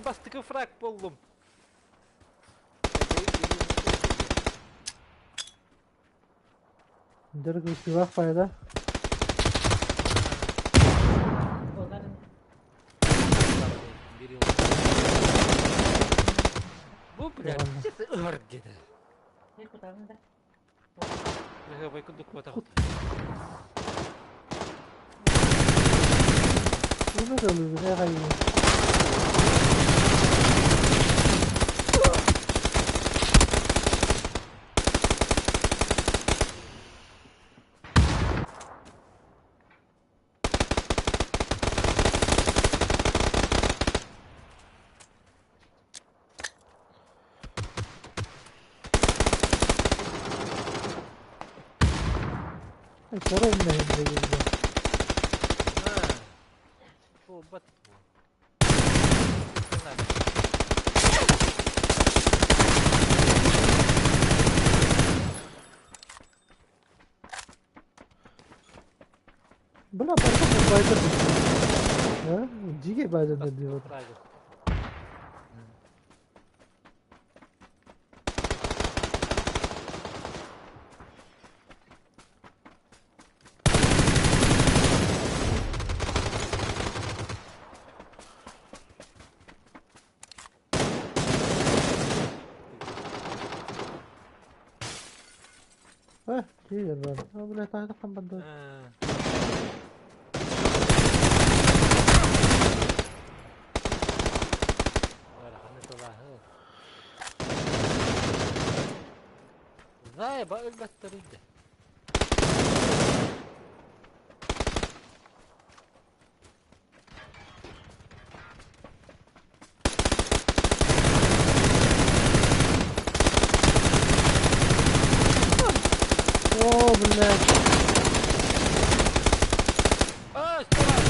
бастакы фраг буоллум. Дьарык ыстыылаах файда. Бу, блядь, ыһар диэтэ. Лыһыабай курдук куотаҕыт. Bunu da ылыыбын Сорох мэһин Буолбат Бля, потом байда. А? Дикий байда делает. Eh, киирэр бар. А, бля, таһытахтан барда. Ыараханы тылааһы. Знаю, өлбөттөр да. О, блядь. А, стой!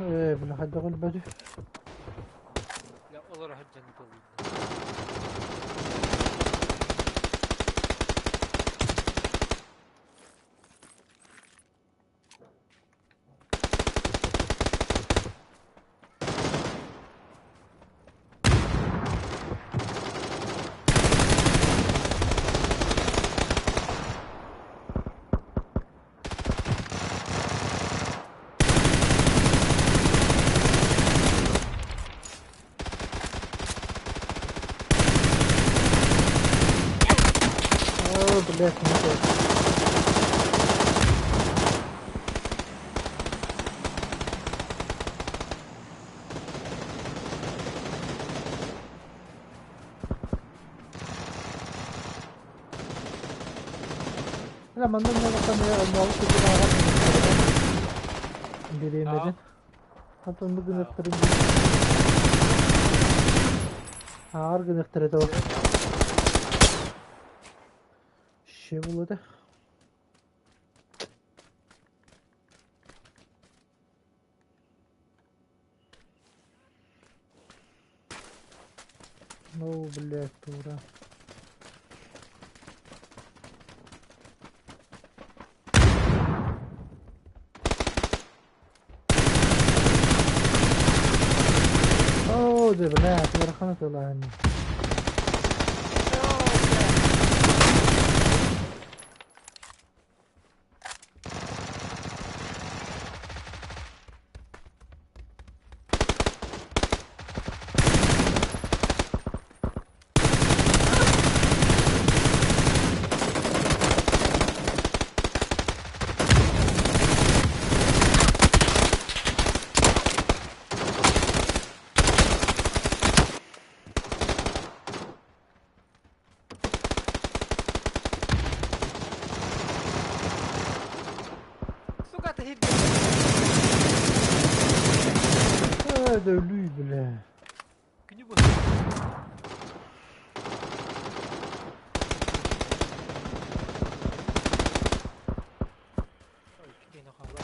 Э, бля, хайдах өлбөтүй? Я олоро сылдьан ытыллыыр. Блядь, не то. Бля, манна бириэмэтин. Хатонну гыныктарын аар гыныктары то. Ше булады. Ну, блядь, тура. Оо, дьэ, блядь, ыарахан ытыалааһын. Сука, ты хит. Ээ, да өлүү, бля. Күнү бу. Ой, кини хаалла.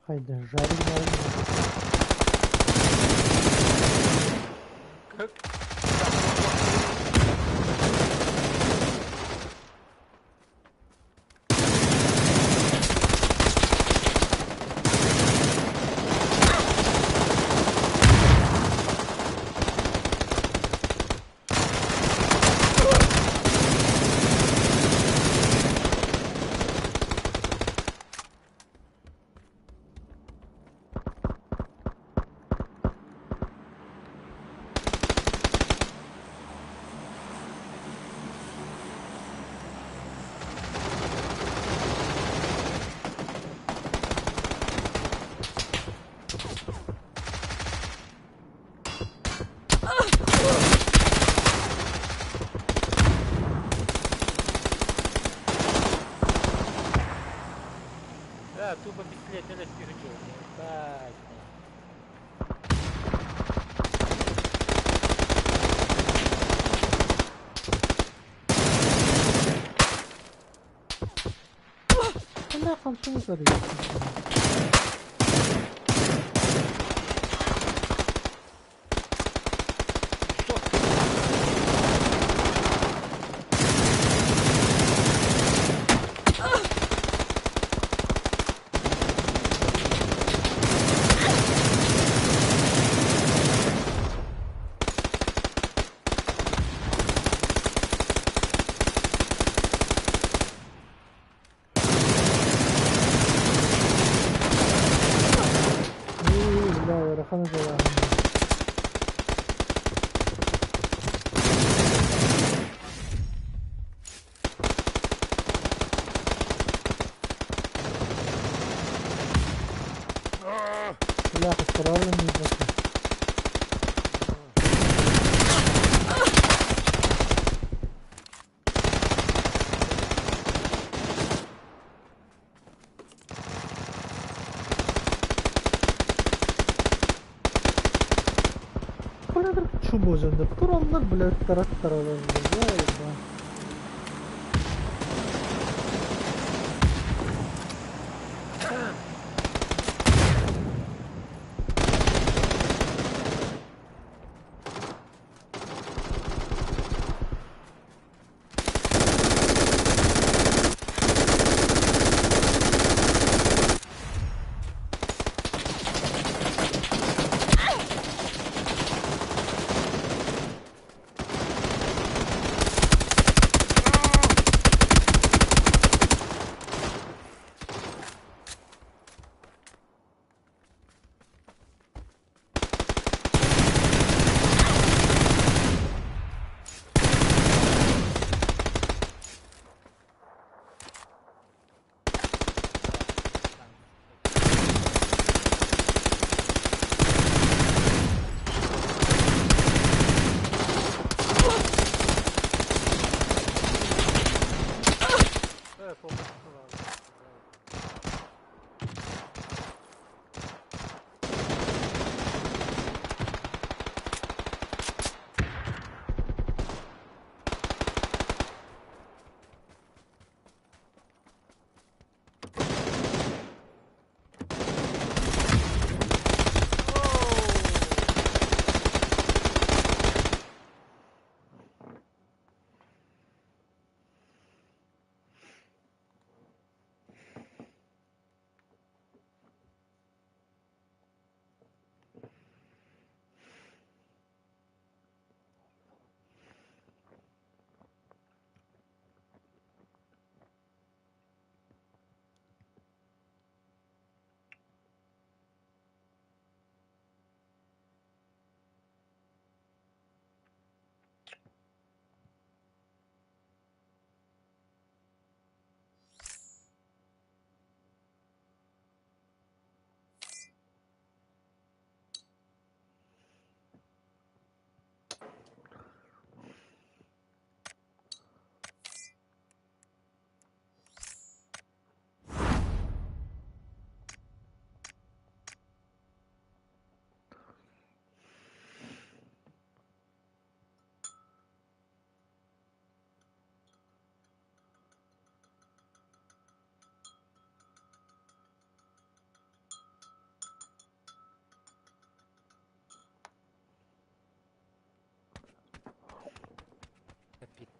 Хайда, жарик Как? Да, тупо пистолет не достигнул. Ебать. Бля, хамсың сары. Что? Ой, бля, ыарахан ытыалааһын. Бля, хотторон не. Бля, чубозендар. Тураннар, бля, тараттаралар, бля, ебать.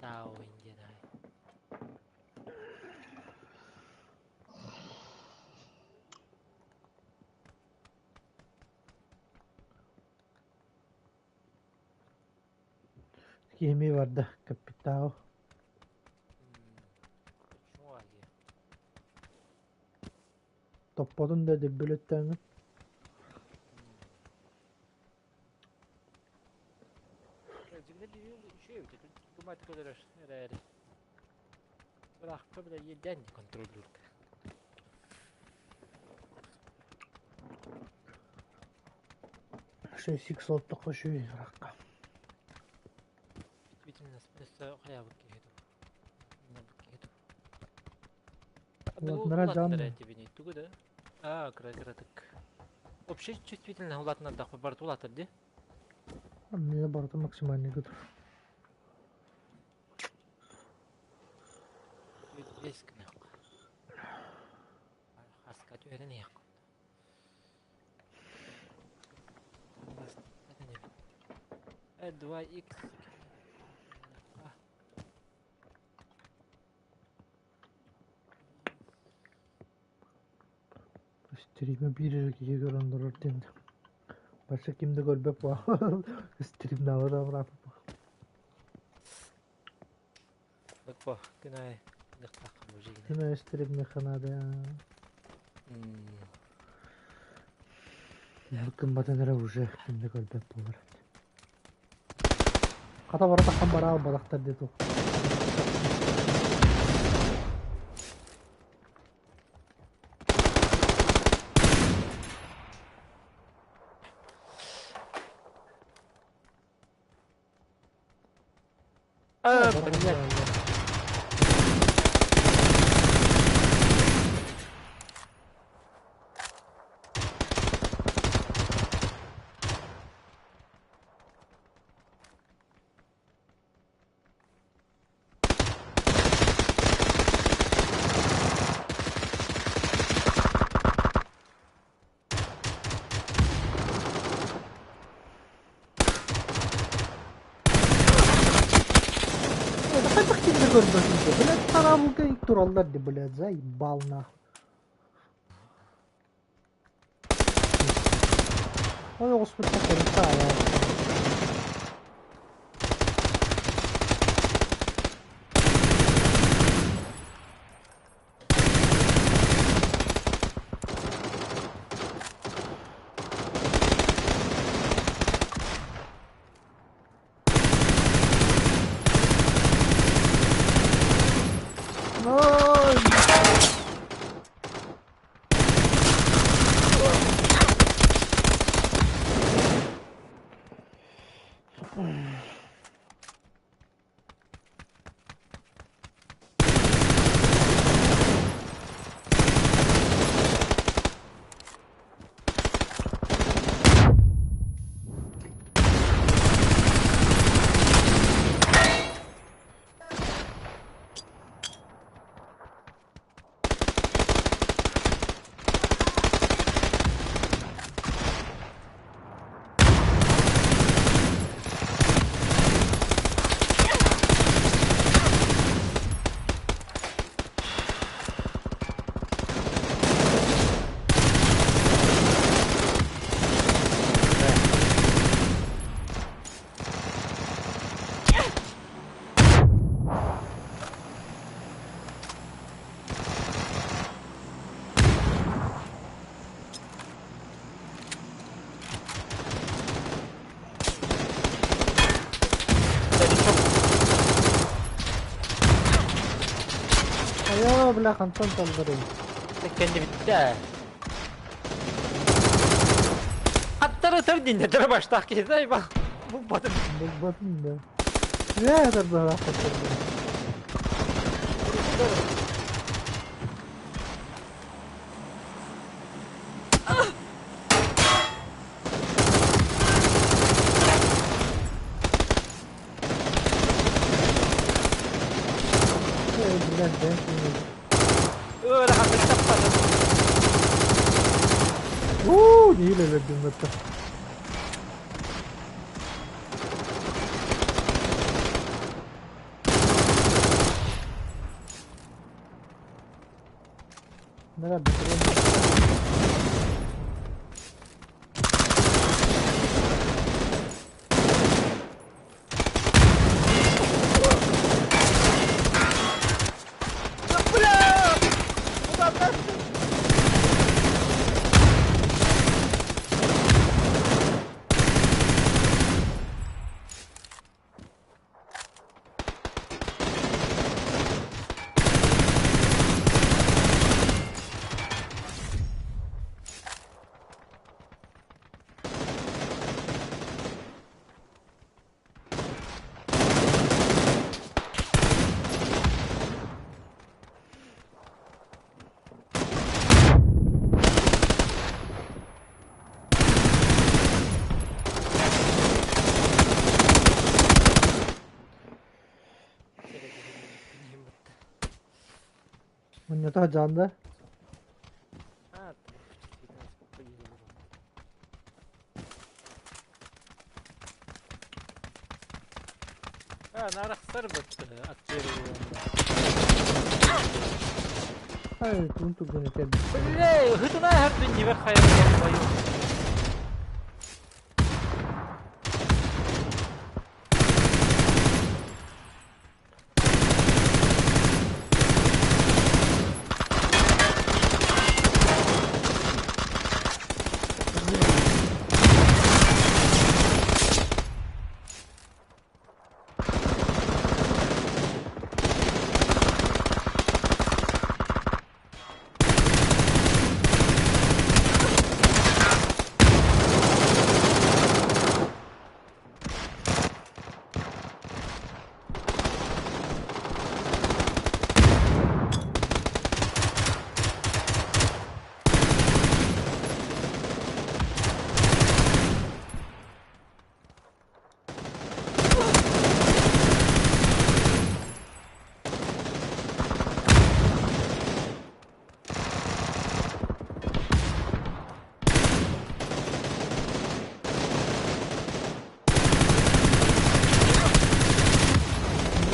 Капитал диэн аай. Киһи барда капитал. Почему аге? Топпотун да дөббөлөттөөҥҥүн. Дьиҥнэ биһиги үчүгэй эбит тумат көрөр эрээри. Быраахха бile иэдээн контроллуурга. Шесть икс оттоххо үчүгэй ырахха. Действительно, өссө хайаабыт киһи дуу. Набыт киһи дуу. Улатыннара Улатыннара дьон этибини тугу да? Аа, кыра кыратык. Вообще чувствительно улатыннардахпы барыта улаатар дии. Мне барыта максимальный көтөр. Бес гыныахха. Хаска түһэрэн иһиэххэ. 2x. Стриме биир эрэ киһи көрөн олорор диэн. Барса ким да көрбөт буолла. Стримнаабыт абырааппыт. Бу күн аайы дыктаахха мужигина. Күн аайы стримниэххэ наада. Кымматын эрэ уже ким да көрбөт буолар. Хата бара таххан бараа балахтар дии туох. А, блядь. Хайдах ким да көрбөтүн дии. Блядь, хараабылга тураллар дии, блядь, заебал нахуй. Ой, оҕуспут көрүн саайа. Ой! Айа, бля, хантан талларый. Kendi bitti. Аттары тыр динде баштах киһи бak. Бу батым. Булбатын да. Ээ, тарбаах Ээ, блядь, бэйэм Öyle hafif tappadım. Уу, нэһиилэ өлөрдүм бытта. Онньото дьаан да? А, чувствительность А, нарахсар бут от первого. Ай, тугун тугун этэр. Бля, хытына хардын не верхая бою.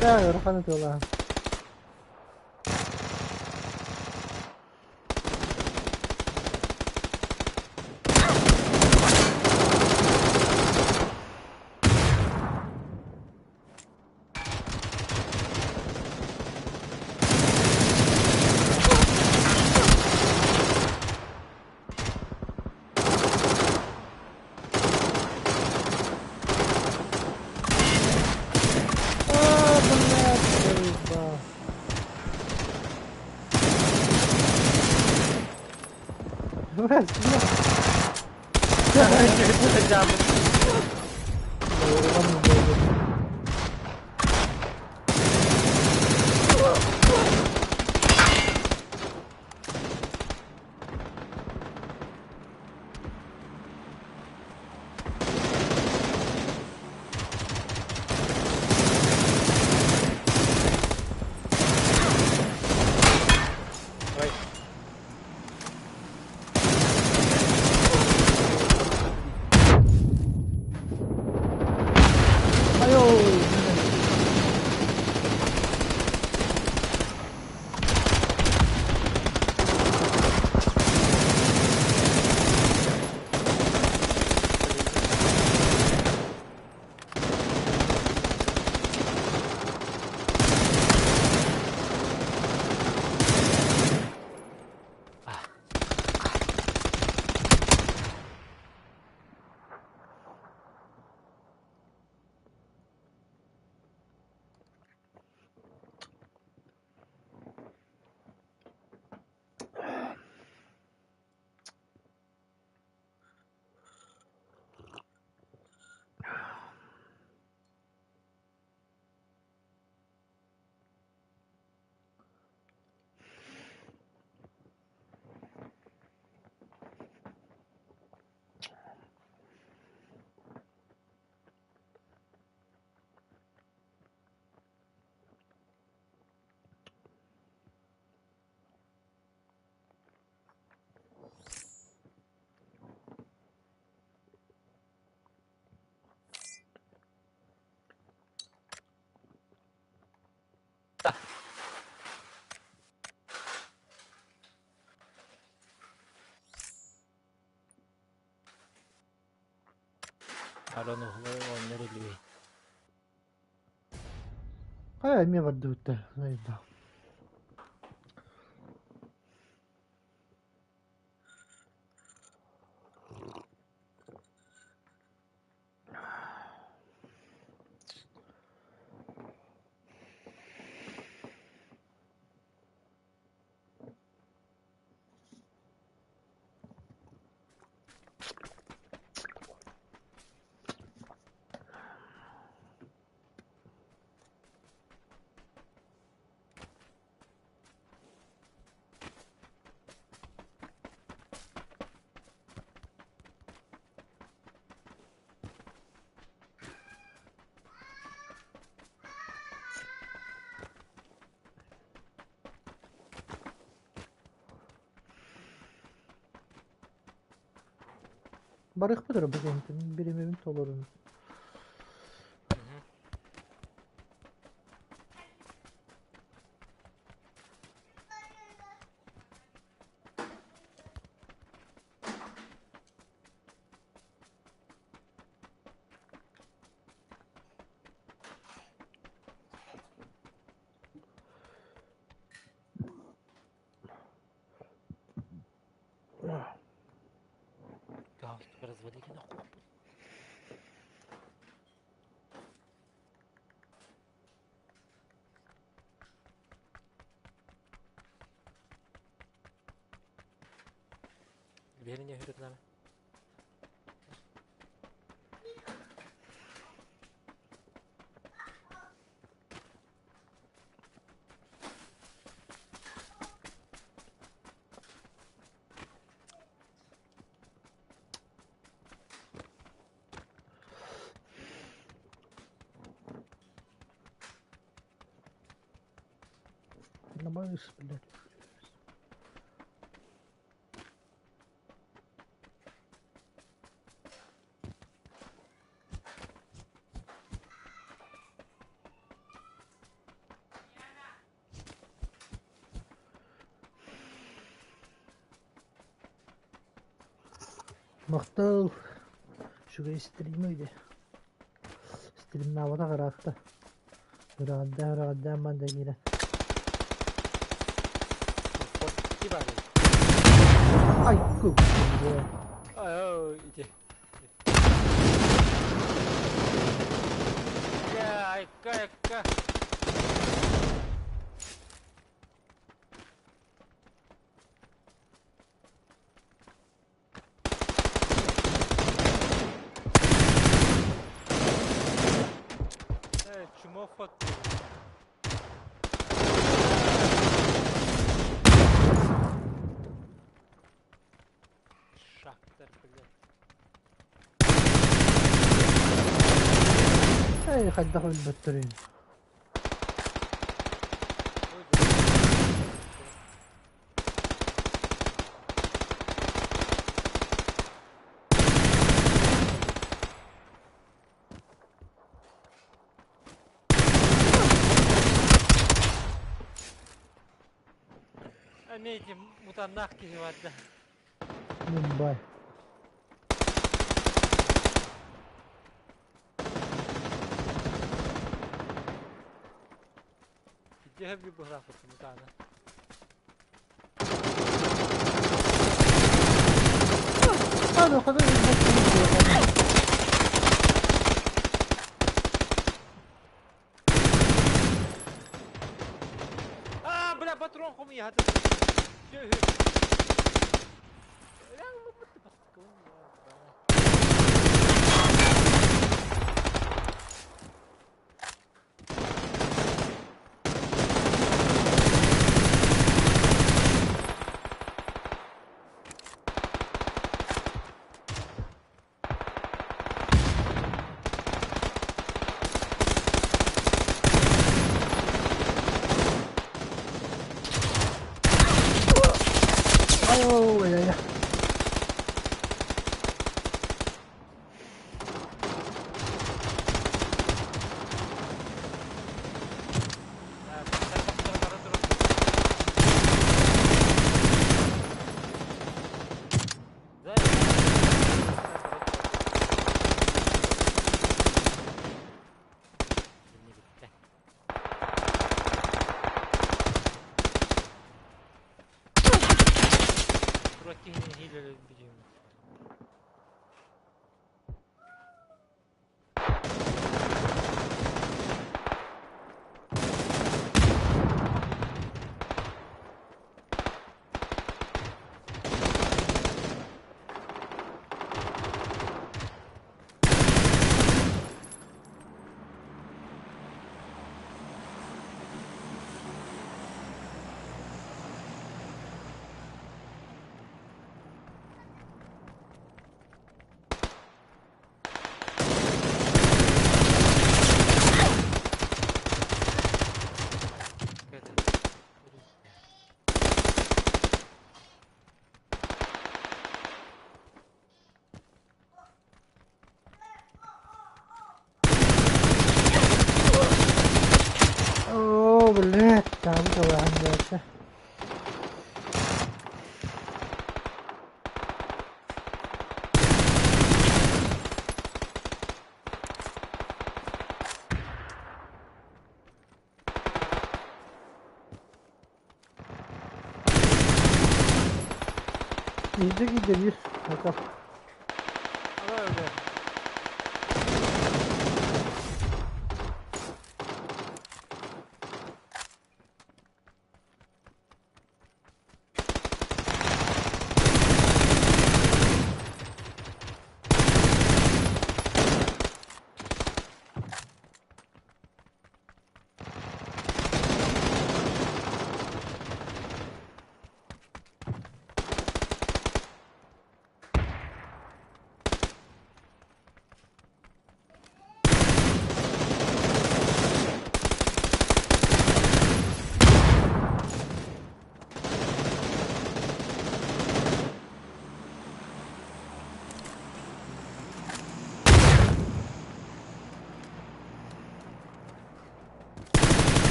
Да, ыарахан ытыалаан. А, блядь, заебал. Блядь, блядь. Ыарахан буолбут. Ой. Айой. Арон уһулар оонньор илии. Хайа эмиэ бардыбыттар. Заебал. Барыахпыт эрэ бу кэнниттэн бириэмэбин толорун. Мгм. Галстук развалили нахуй. Верни нами. Набавишь, блядь. Махтал. Үчүгэй стрим ди. Стримнаабата ыраатта. Ыраҕырдаан ыраҕырдаан манна киирэн. Почти баар. Айку. Ай, иди. Айка, айка. Чмо фот. Шахтер, блядь. Эй, хайдах өлбөттөрүн. Ой, блядь. Имейте мутаннах киһи да. Мумбай. Где би быһааппыт мутана. Hadi kadar өлбөттөрүн. А, бля, патрон хомуйа хата. Сүөһү. Ay Чаабы чабааһын диэччи. Иирдэ киирдэ биир Пока. Ала öyle.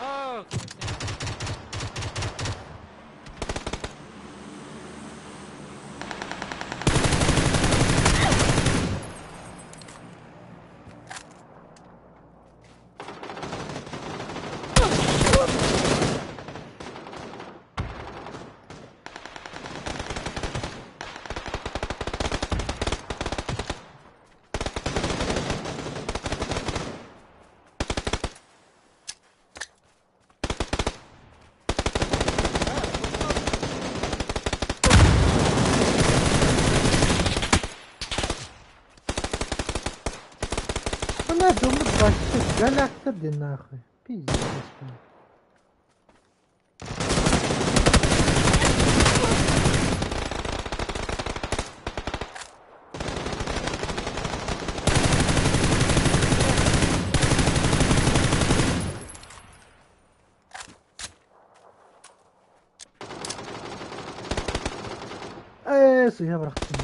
Aa, Бля, думаю, вообще галактор ди нахуй. Пиздец. Блин. Суя бырахтым.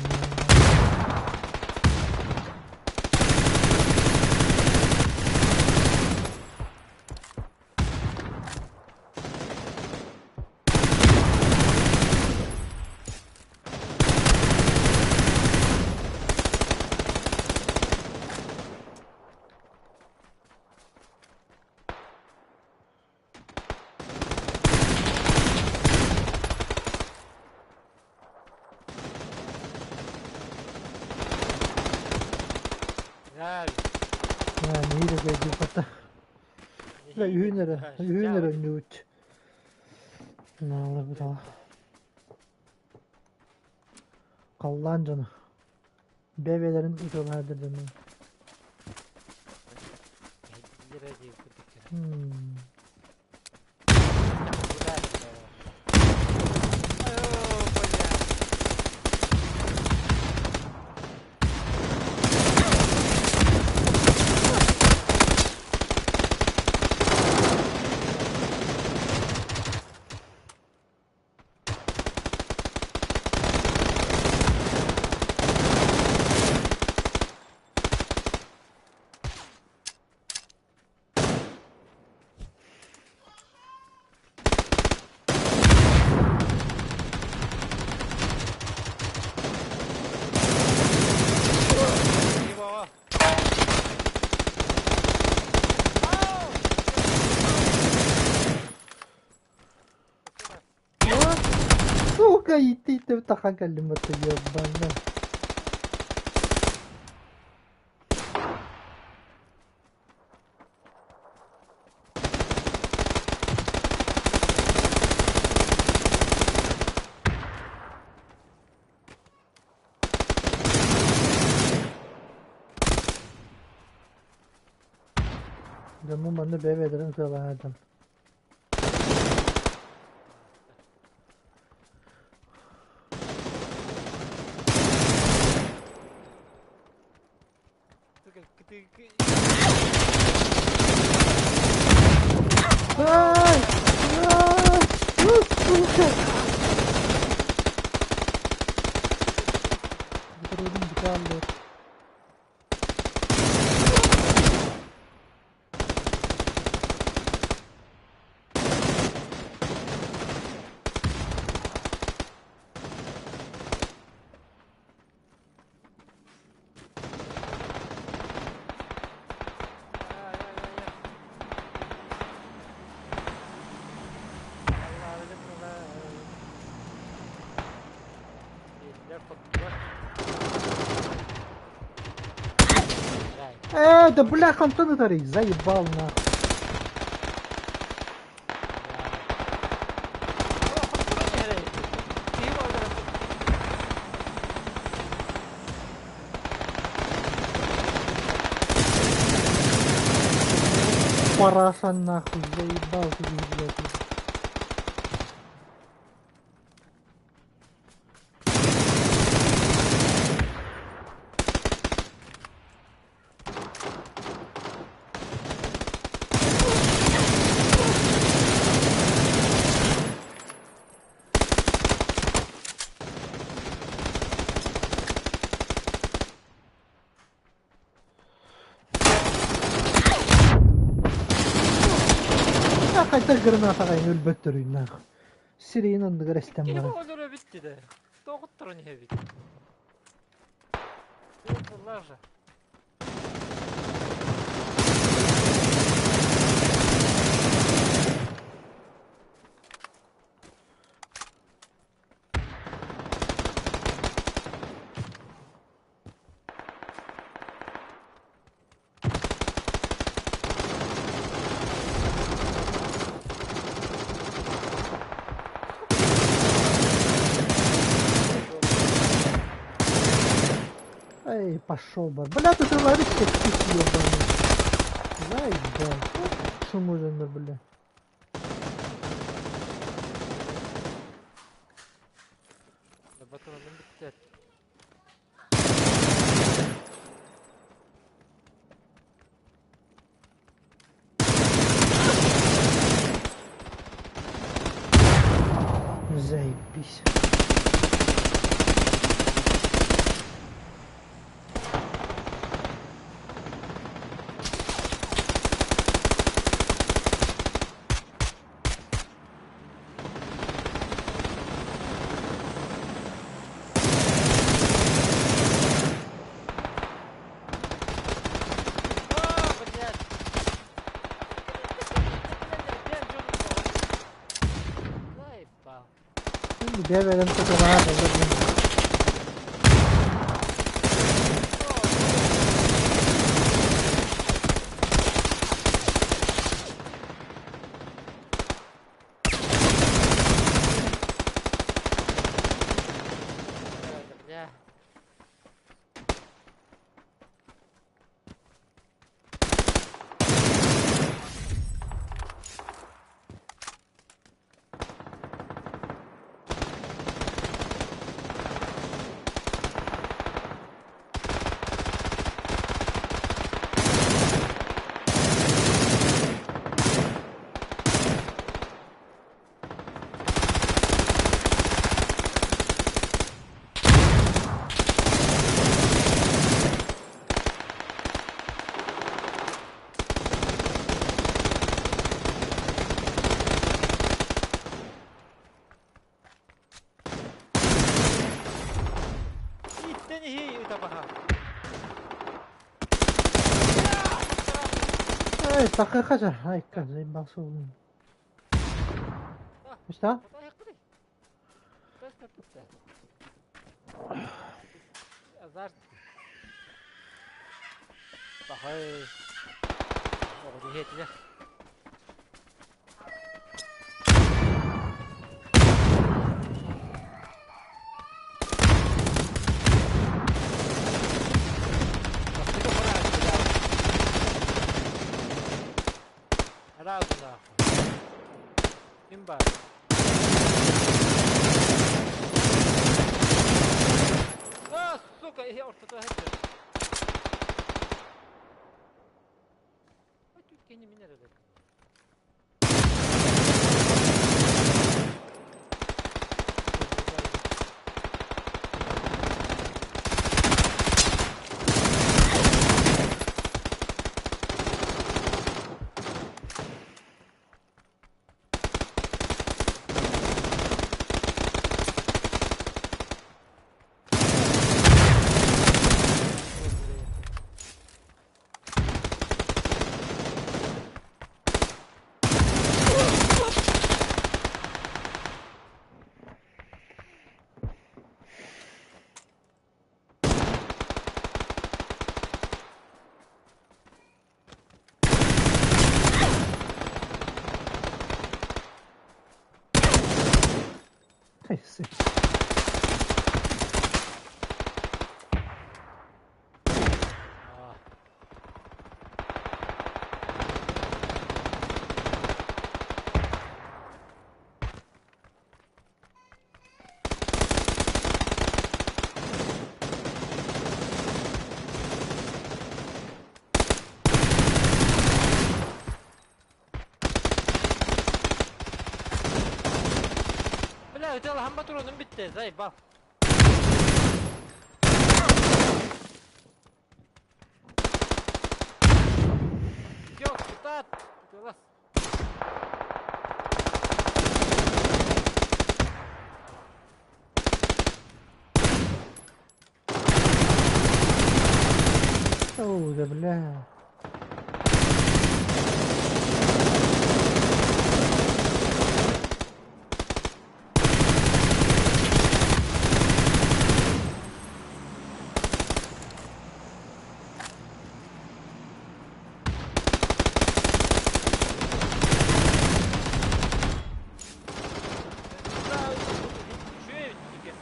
Güzel. Ya neyi de geldi Бля, үүнэрэ, үүнэрэ нүүт. Наала бутала. Kallan canı. Bebelerin uçalardır canı. Hmm. Сука, и ты тахан калимата ебана. Дьоммун манна бэйэ-бэйэлэрин ытыалаһардан. Ай! Ай! Ну, сука! Да бля, Антон ытарый, заебал нахуй. Параша нахуй, заебал ты, блядь. Хайдах гранатаҕа өлбөттөрүй нахуй. Сирейин оннугар эстэн Киһи баран. өлөрө бүттү да. Тоҕутторун иһэбит. Лажа. Эй, пошел бы. Бля, ты товарищ как ебаный. Заебал. Шумуженный, бля. Батырым бүттү. Заебись. А, блядь. Заебал. Бэбэрэн тутулаах олордум. Бля. Иттен иһи ытабаха. Эй, такы хажа. Айка, заебал суун. Что? Азарт. Бахай. Оҕу диһиэтилэр. Разу нахуй. Имба. А, сука, я ортода хэтэр. Кини минер элек. Хайсы. Аа. Бля, ытыалаһан ботуруонум бүттэ, заебал. Йок, кытаат! Ытыалас. Оу, да бля. Да, үчүгэй эбит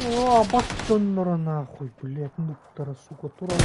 О, бастоннора нахуй, блядь, нуктара, сука, тураллар.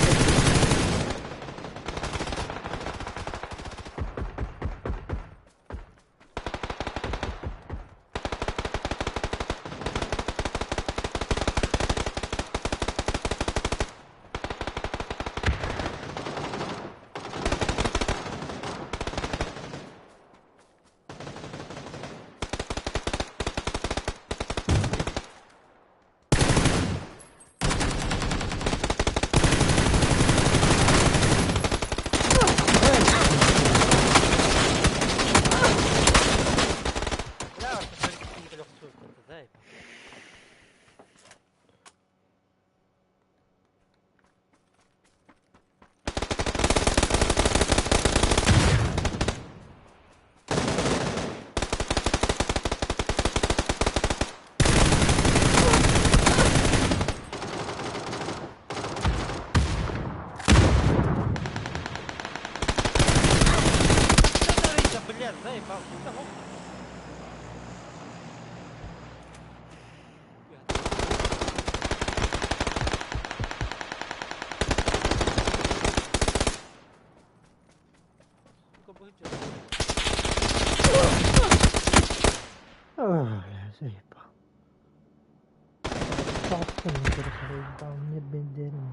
Бля, заебал. Да, бля, заебал. Сука, быһычча. Ах, бля, заебал. Бастоннора, заебал, не бендерим.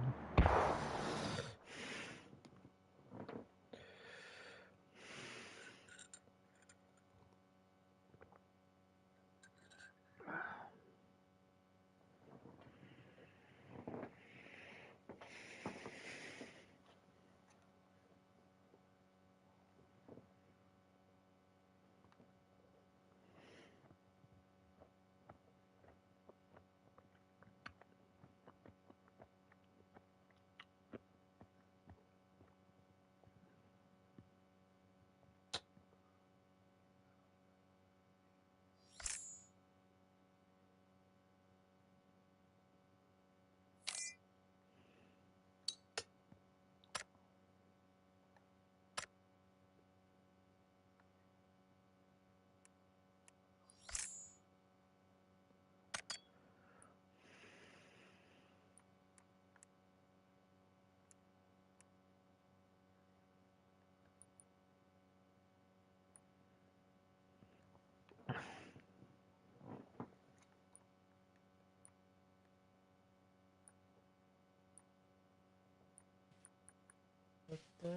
Это...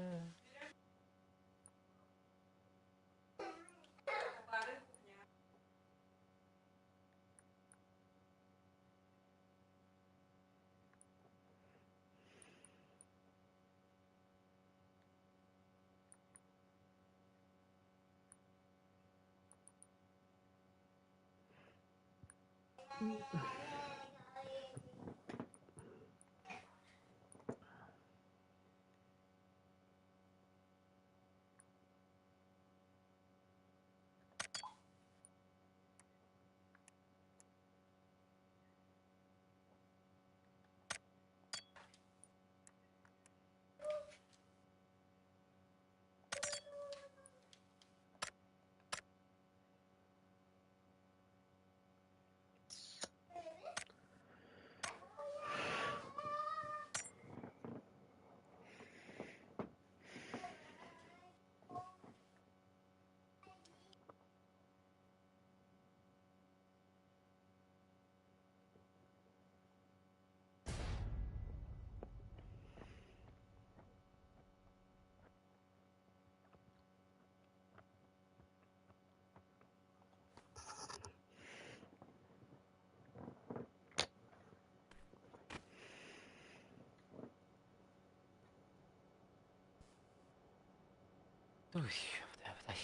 Туй, дай.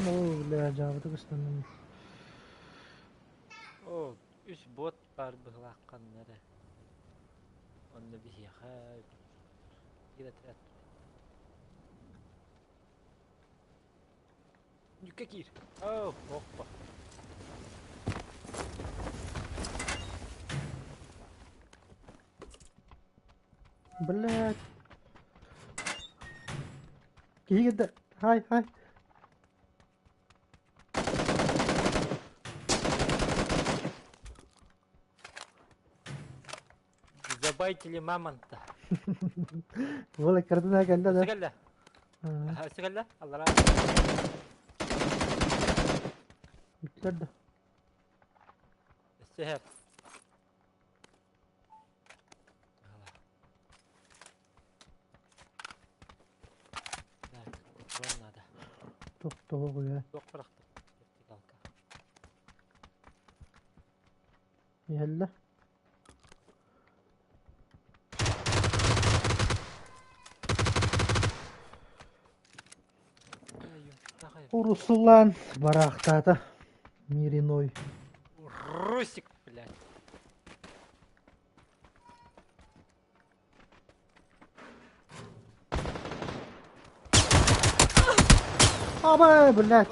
Оо, бля, дьаабыта көстөннүм. О, үс бот бар быһылаахханна эрэ. Онно биһиэхэ биир отряд. Нүккэ киир. Оо, оппа. Блядь. Киһи кэлдэ. Хай, хай. Забайтили мамонта. Уол эккирэтинэ кэллэ да. Өссө кэллэ. Өссө кэллэ. Аллараа. Бүттүлэр да. Өссө иһэр. Так, патрон надо. Тохтоо Туох бырахтым? Вертикалка. Иһэллэ. Руслан бараахтаата. Мириной. Русик, блядь. Абай, блядь.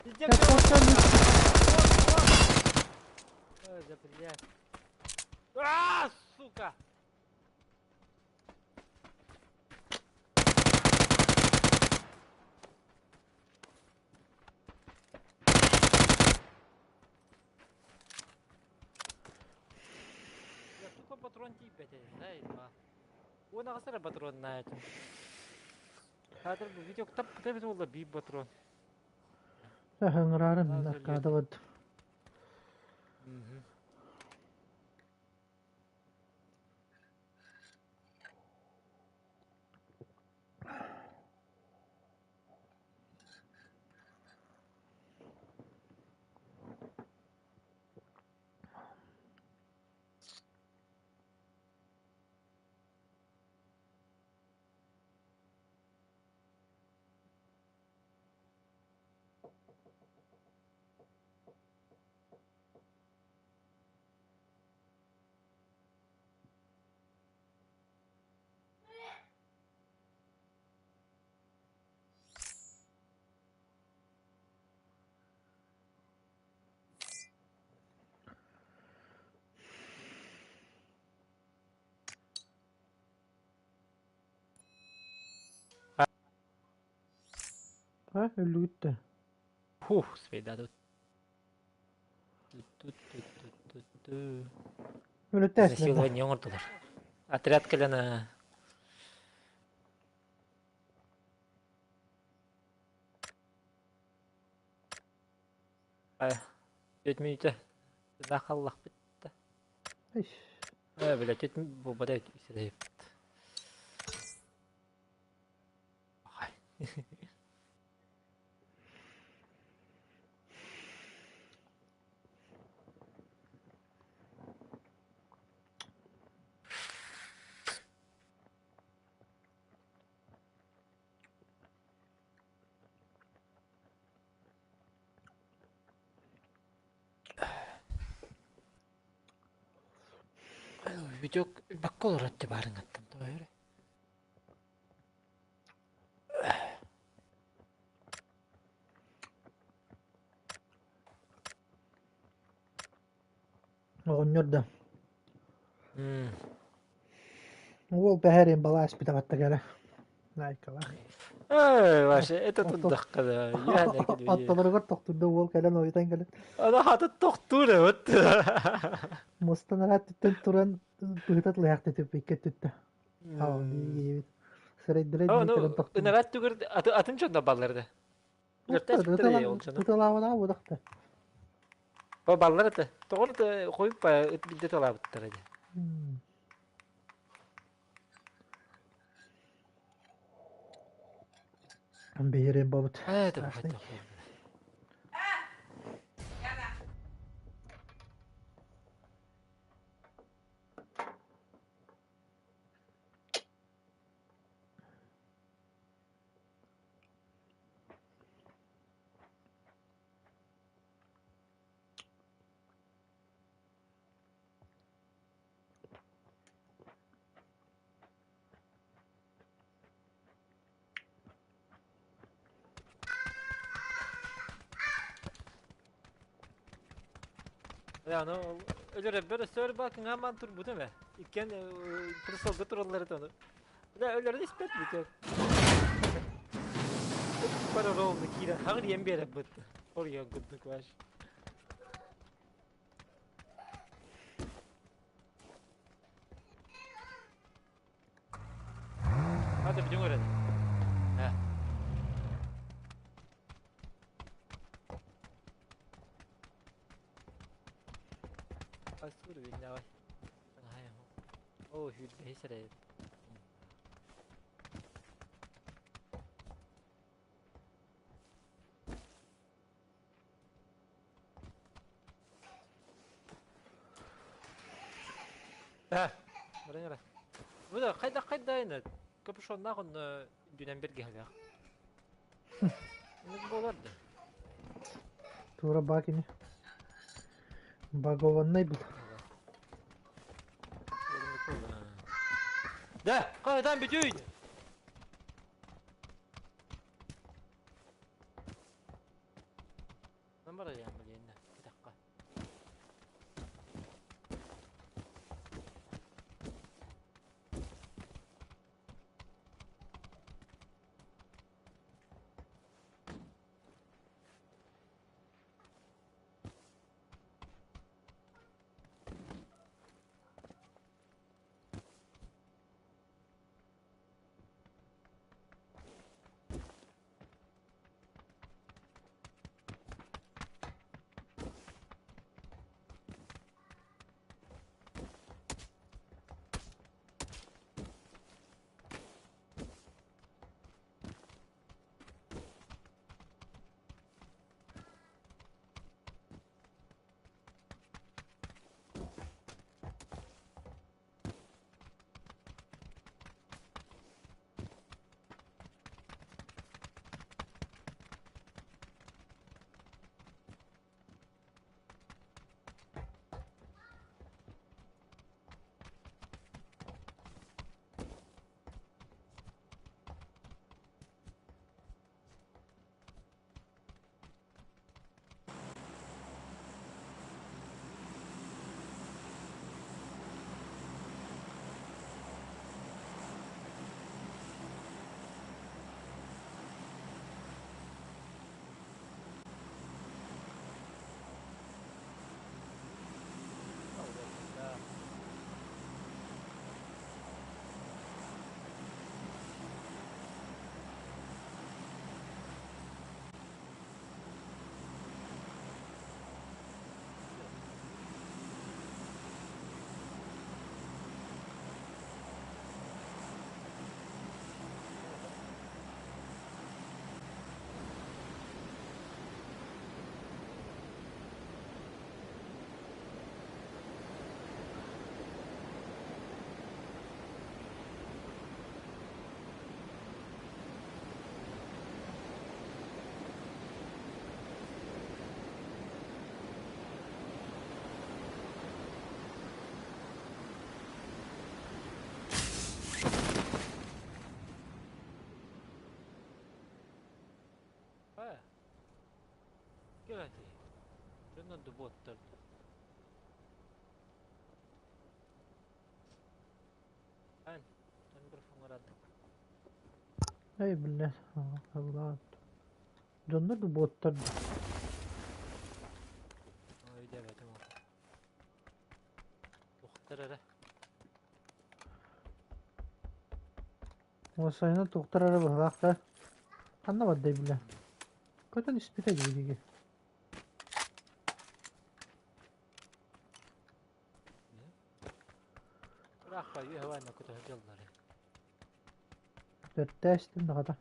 Иди, Ой, да, блядь. А, сука! Я тупо патрон тиийбэт да едва. Уон аҕыс эрэ патроннаах этим. Хатыр бу видео тап эбит буолла биир патрон. Ыҥыраарым аркаадабыт. Мгм. Өллүгүт да? Фух, спейдадут. Өлөттөөсүнэр да? Насилование оҥордулар. Отряд кэлэн 4 мүнүүтэ халлахпыт да. Бля, 4 буолбата үсэдэйбит. Видео бакка олорор баарыҥаттан тоҕо эрэ. Оҕонньор да уол бэһэрин балаас бүтэ кэлэ. Найкалаах. Эй, Вася, это туддахха да. Атталарыгар тохтурда уол кэлэн ойутан кэлэн. Ана хата тохтуур эбит. Мустан араат түттэн туран быһыта тылыһахта түппикке түттэ. Диибит. Сырайдырай кэлэн тохтуур. Ынараат түгэр атын дьонно баллар да. Туталаабына будахта. Бу баллар это. Тоҕор да хойуппа ыт билде талаабыттара дии. Биһирин бабыт. Это Аны өлөрөбөр өссө бакыҥаамаан турбутум ээ. Иккиэн присолга тураллар этэ ону. Бля, өлөрөн испэт бүтэ. Бары ровно киирэн хаҕыр иэн биэрэр бытты. Орйон курдук ваш. Hadi бүтүн көрөн. Э. Асур давай. Оо, сүүрбэһис эрэ. Э, баран эрэ. Бу да хайдах хайдайын капюшоннаах онно дүнэн бэргэһэлээх. Инник буолар да. Тура бакини. Багованнай был. Да, қайдан бүтүйін. Барайан билиэннэ кэтэххэ. Дуботтар. Эн, микрофон Эй, блядь, Allah. Дьоннор да боттар. Өйдөөбөтүм ол. Тухтар эрэ. Уосайынан туохтар эрэ быһалаах да. Ханна бардай бile. Көтөн испитэ дии. Ыраахпа үөһэ уонна көтө сылдьаллар. Бэртээстин даҕата.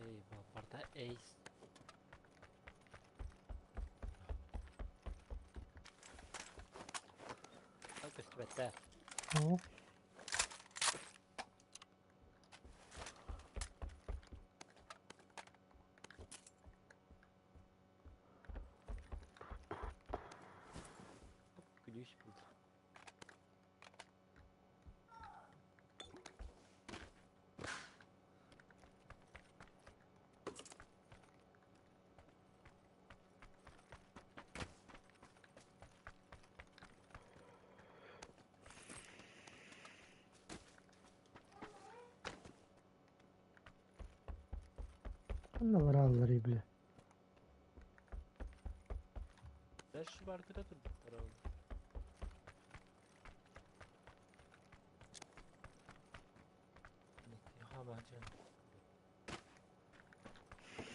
Эй, барда эйс. Көстүбэттэр. Оо. Күлүүс булду. Ханна бараллар бile. Бэш бардыра турбуттар ол.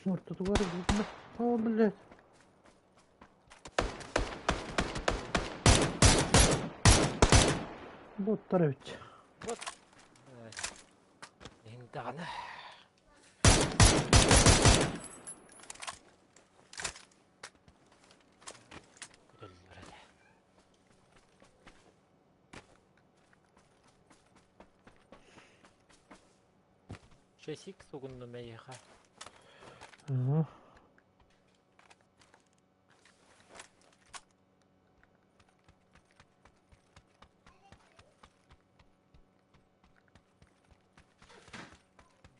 Ортотугар булна. О, блядь. Боттар эбит. Вот. Иһин даҕаны. Көтөллөр этэ. Шесик сугуннум эйиэхэ. Ага.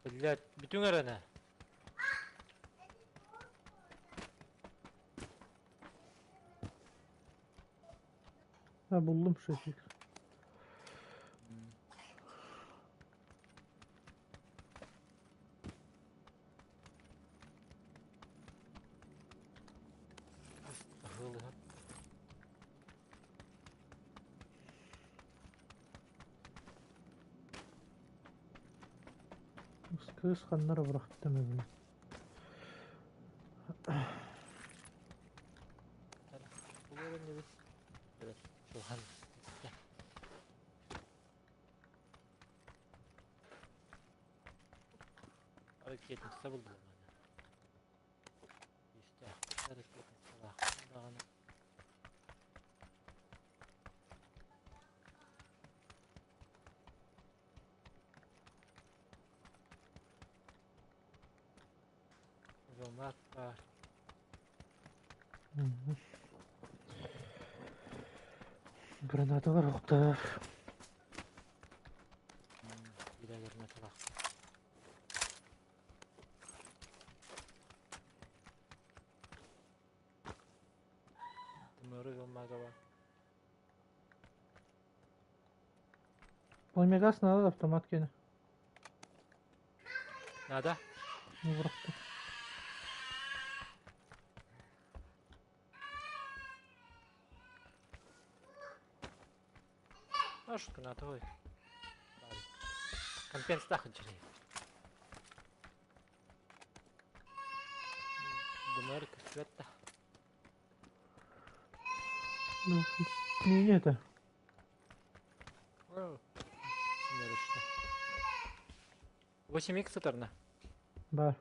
Блядь, бүтүҥ эрэнэ. Ha buldum шесик. Аһыылыһан. Кыыс ханнара бырахтым эбин. Чухан. Ракетница булдум. Истээх ракетницалаах даҕаны. Зомат баар. Гранаталар охтар. Биирэ гранаталаах. Тымыры гыммага бар. Пламегаз надо автомат кene. Надо? Не бырахтым. А что надо ой. Компенс тахын чирей. Дымыр көстүбэт Не, не это. Восьмерочный. 8 х сытарна. Бар.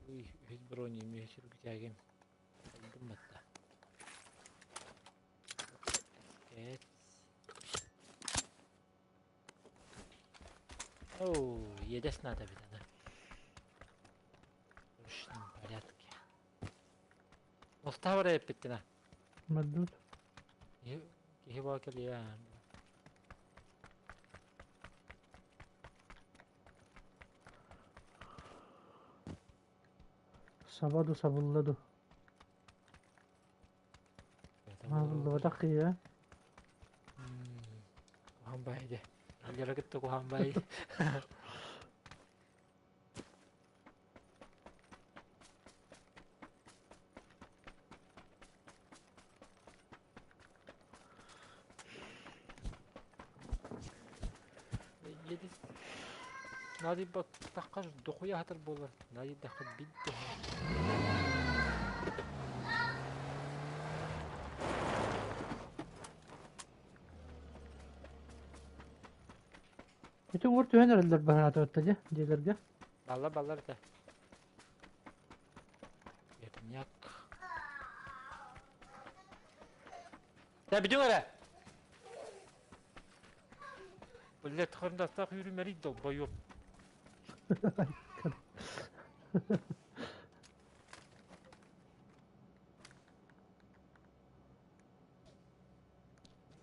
Уй, үһүс брони эмиэ сүргүтээгим. Ылдым батта. Эт. Оу, иэдэс наада эбит аны. В срочном порядке. Мустаабар эппиттин а. Маддут. Киһи баа кэлиэ. Саба ду сабылла ду. Сабыллыбатах киһи ээ. Куһаҕан баайы дии. Аллара кытта куһаҕан баайы. Наадыйбатахха дохуйа аһатар буолар, наадыйдахха бит Ити уҥуор түһэн эрэллэр баһаатыбатта дьэ дьиэлэргэ. Баллар баллар этэ. Верняк. Да бүтүҥ эрэ! Блядь, харандастаах үүрүмэрий долбоёб.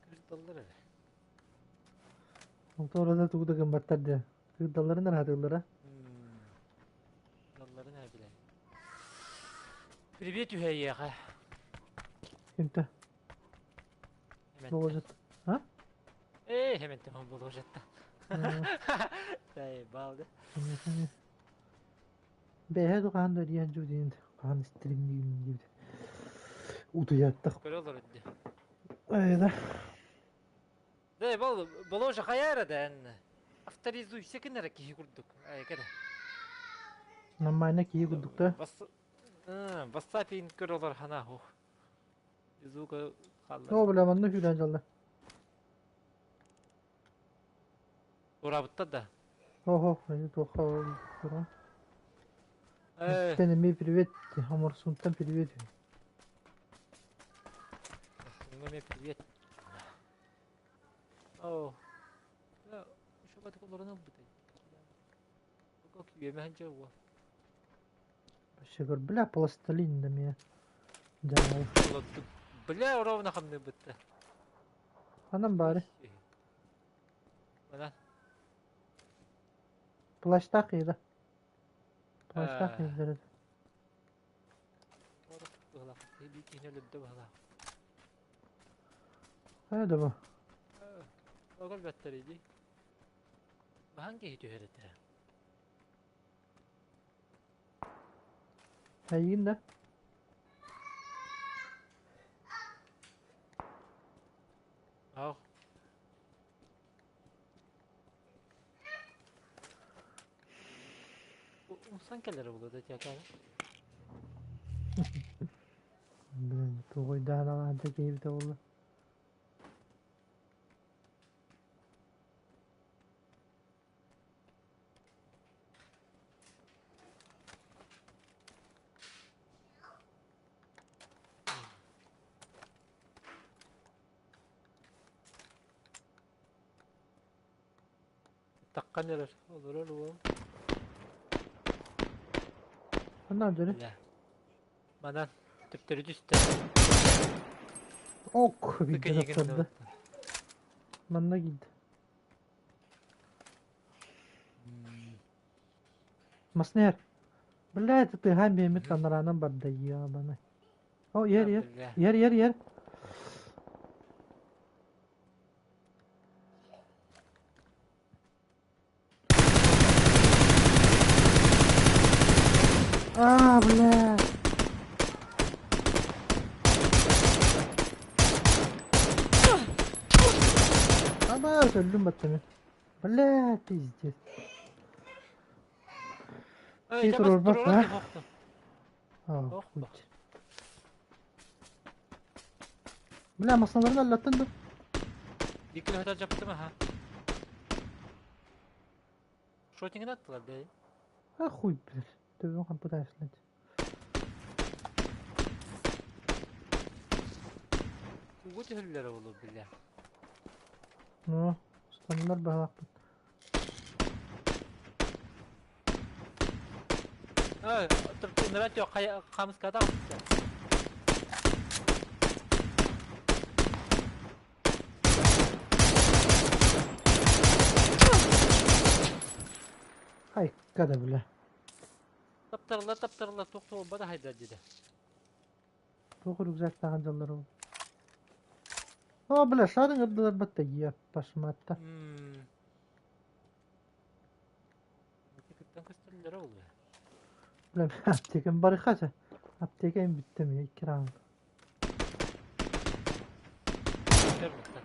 Кырдаллар эрэ. Онтон тугу да гымматтар дии. Кырдалларын араатыллара. Кырдалларын эрэ билэн. Привет үһэйиэхэ. Кимтэ? Болжет. А? Эй, хэмэнтэн он болжетта. Заебал, да? Бэйэ хаан да диэн дьу диэн хаан стримниин диэбит. Утуйаттах. Көрө олорор дии. Айда. Да, бол боложа хайара да эн. Авторизуйся кенера киһи курдук. Ай, кere. Нормально киһи курдук да. Бас Бассапин көр олор хана ху. Звука хаалла. О, бля, манна сүүрэн дьалла. Урабытта да. Охо, они туохха туран. Тен эмиэ привет, Оморсунтан привет. Эмиэ привет. О. Шобат олорон ылбытай. Как үөмэһэн дьэ уол. Вообще говорю, бля, пластилин да меня. Дьаҥай. Бля, ровно хамныы бытта. Ханан баары? Манан. Плащтаах киһи да. Плащтаах киһилэр. Быһылаах. Биир киһини өлөрдө быһылаах. Хайа да бу? Огол бэттэр дии. Баһан киһи түһэр этэ. Эйигин да? Ах. Умсан кэлэрэ буолуо да тиакаана. Блин, тугуйдаан алаанта киһибитэ буолла. Таххан эрэр, олорор уол. Ханна дьөрү? Манан төптөрү түстэ. Ок, биирдэ тахсарда. Манна киирдэ. Маснер. Блядь, ты тыһаан биэммит танараанан барда ебаный. О, иһэр, иһэр. Иһэр, иһэр, иһэр. А, бля. Аба, өллүм баттами. Бля, пиздец. Эй, Киһи дьэ бас туруорбат туруорар а? киһи охтун. А, Ох, хуй. Бля, массыыналарын аллаттан да. Икки лөһөтө дьаптым аха. Шотингын аттылар бэй. А хуй, блядь. Төбөм хампыта снять. Угу түһүллэр олу бля. Ну, стандар баһалаахпыт. Эй, туртуннара тө хамыската охту. Ай, када, бля. Таптарылар таптарылар туох бада хайдар диде. Туох рюкзактааҕын дьаллар ол. О, бля, шарын ырдылар батта, еппашматта. Кыттан көстөллөр ол. Бля, аптекам барыхача. Аптекам бүттім, икки раунд. Көрмөттөн.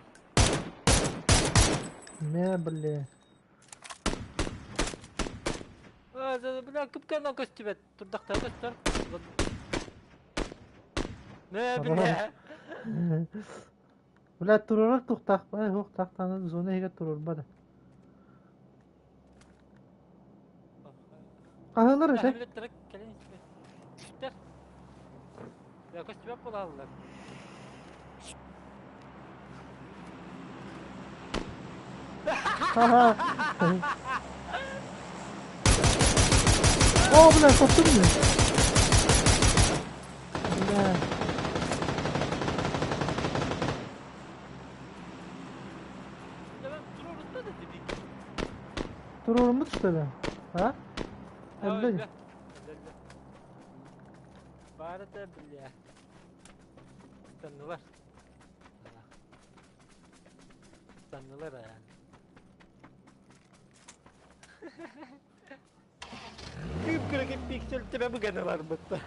Не, бля. Бля, күпкән көстүбэт. Турдактар көстөр. Не, бля. Бля, турурар тухтах, ай, хуқтахтаны зона иһигэр турурбада. Хаһылар өтө. Кэлин Түстер. Бля, көстүбэт буолаллар. Ха-ха. О, бля, соттум мне. Бля. Турурутта да дебик. Турурумут, что ли? А? Бля. Бары да бля. Станнылар. Станнылар а. Кып-кырык пиксель тебе быганалар бытта.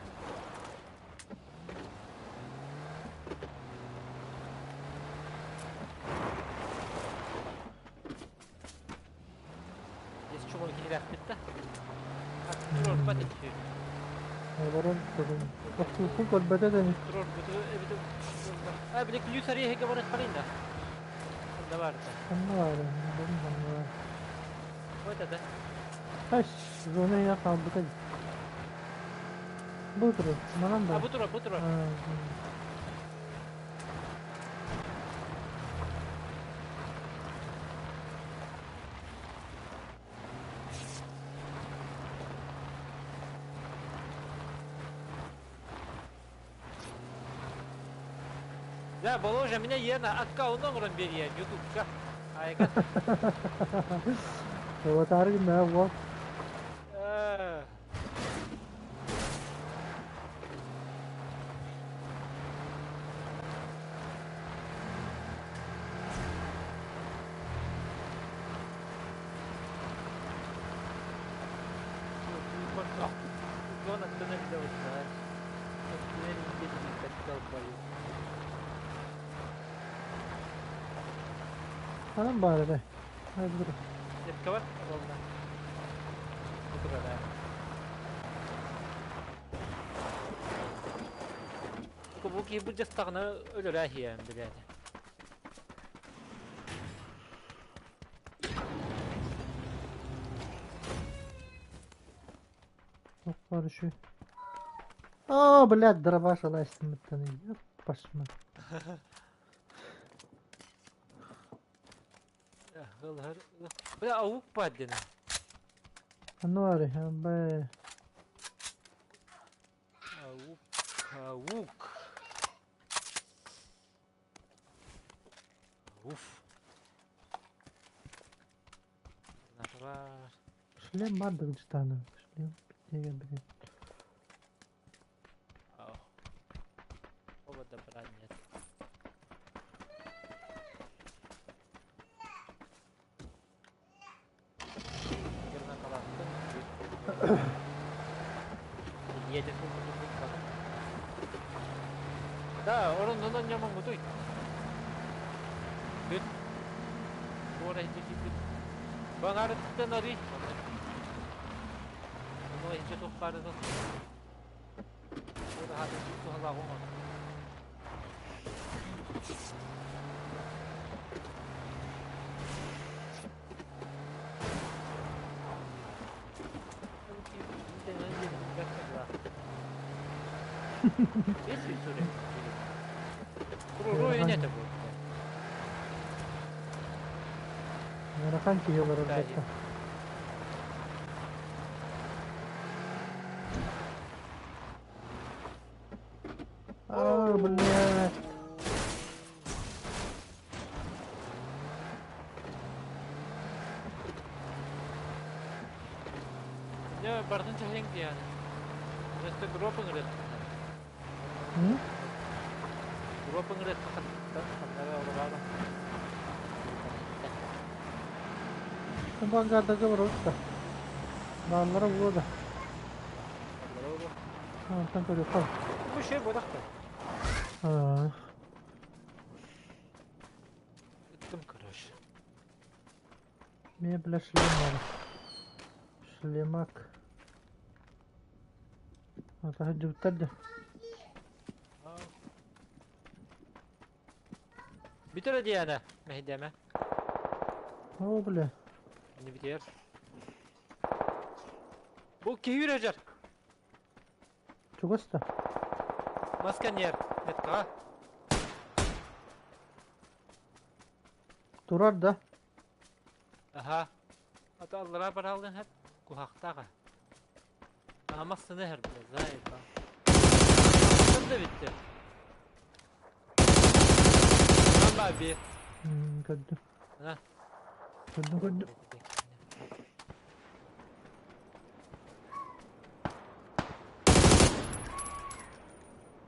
Здесь чего киряк битта. Турор бат этти. Олорон турун. Тохтуукун көрбөтө дени. Турор буту эбите. А, бile ключ ария хеге барат барайын да. Да бар да. Ханна бар, бу ханна бар. Вот это. Аш, зона я хаалбыта. Бу турur. Манан А да. бу турар, бу турар. Да, Боложа, меня ена аккаунт оҥорон бериэн ютубка. Айга. Аватар гына во. Ханан бар эрэ. Ай, бу турur. Сепке бар, олна. Бу турар, а. Бу ки бу жастагына өлөрө хиэн билет. Ох, бар еще. О, блядь, дробаш алайсың. Ёппашма. Бля, аук паддена. Ануари, бе. Аук, аук. Уф. Бар. Шлем бар дагчтаны. Шлем битеге, блядь. Оба добра нет. Едет. Да, орон ньомон гутуй. Бүт. Буора хити бүт. Банарыттан арый. Ону иһдьэ туох баарынан Ураһаатын туһалаах оҥор. Ыарахан киһи олорор бэртэ. Аа, блядь. Дьэ, бардын чаһыйыҥ диэн. Өстө группа ыҥырыт. Группа ыҥырыт ханнара олороор. Авангардага барабыт да. Бааллара буолуо да. Онтон көрүөххэ. Бу шей буолахта. Аа. Ыттым короче. Мне, бля, шлем надо. Шлемак. Атаһы да. Бүтэр диana, мэһийдээмэ. О, бля. Не бүтэр. Бу киһи үрэр. Чугас да. Масканер. Метка. Турар да. Аха. Ата аллара баралын хеп кухактага. Амассыны хер бля, заеба. Да битти. Lan bir. Көрдүм. Ha. Көрдүм, көрдүм.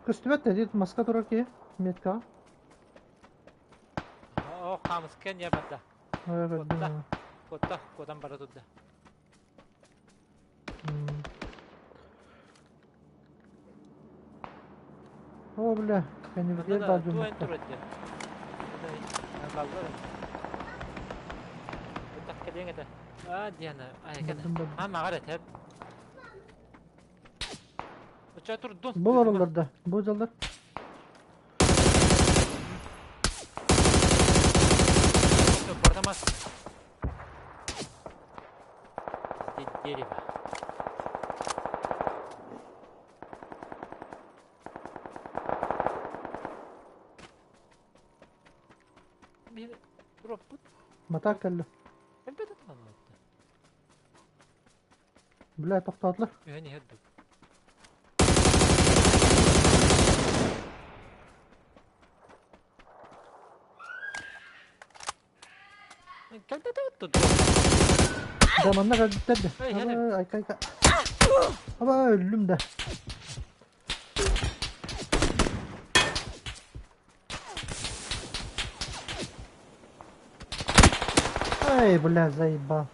Көстүбэт да, дед маска турар киһи. Меткаҕа. О, хамыскен я бата. Көрдүм. Котта, котан бара турда. О, бля, кэннибитигэр баар Туэн дьоммуттар. турар А, Диана, ай, кene. Бардым, бардым. А, мағар этеп. Оча турдун. Бу олороллор да. Бу дьаллар. Бардамас. Дерево. Bir дроппут. Матаак кэллэ. Элбет аталанматты. Бля, тохтоотулар. Үһэн иһэр дуу. Кэлбэт отту. Да, манна кэлбиттэр да. Эй, хәне. Аба, айка, айка. Аба, өллүм да. Ай, бля, заебал.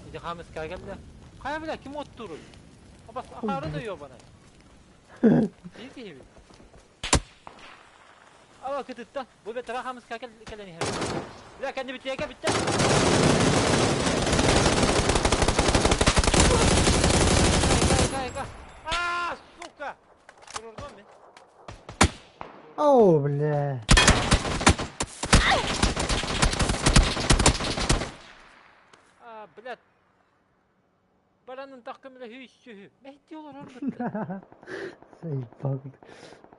Иди хамыска келді. Қая бля, ким оттурur? Абас ақары да yok bana. İyi ki gibi. Ала кытытта. Бу бетера хамыска кел келени хер. Бля, kendi bitiye bitti. Айка, айка, айка. А, сука! Турурдум мен. О, бля. А, блядь. Баранын такымы хүй сүхү. Мehdi olur orada. Заебал.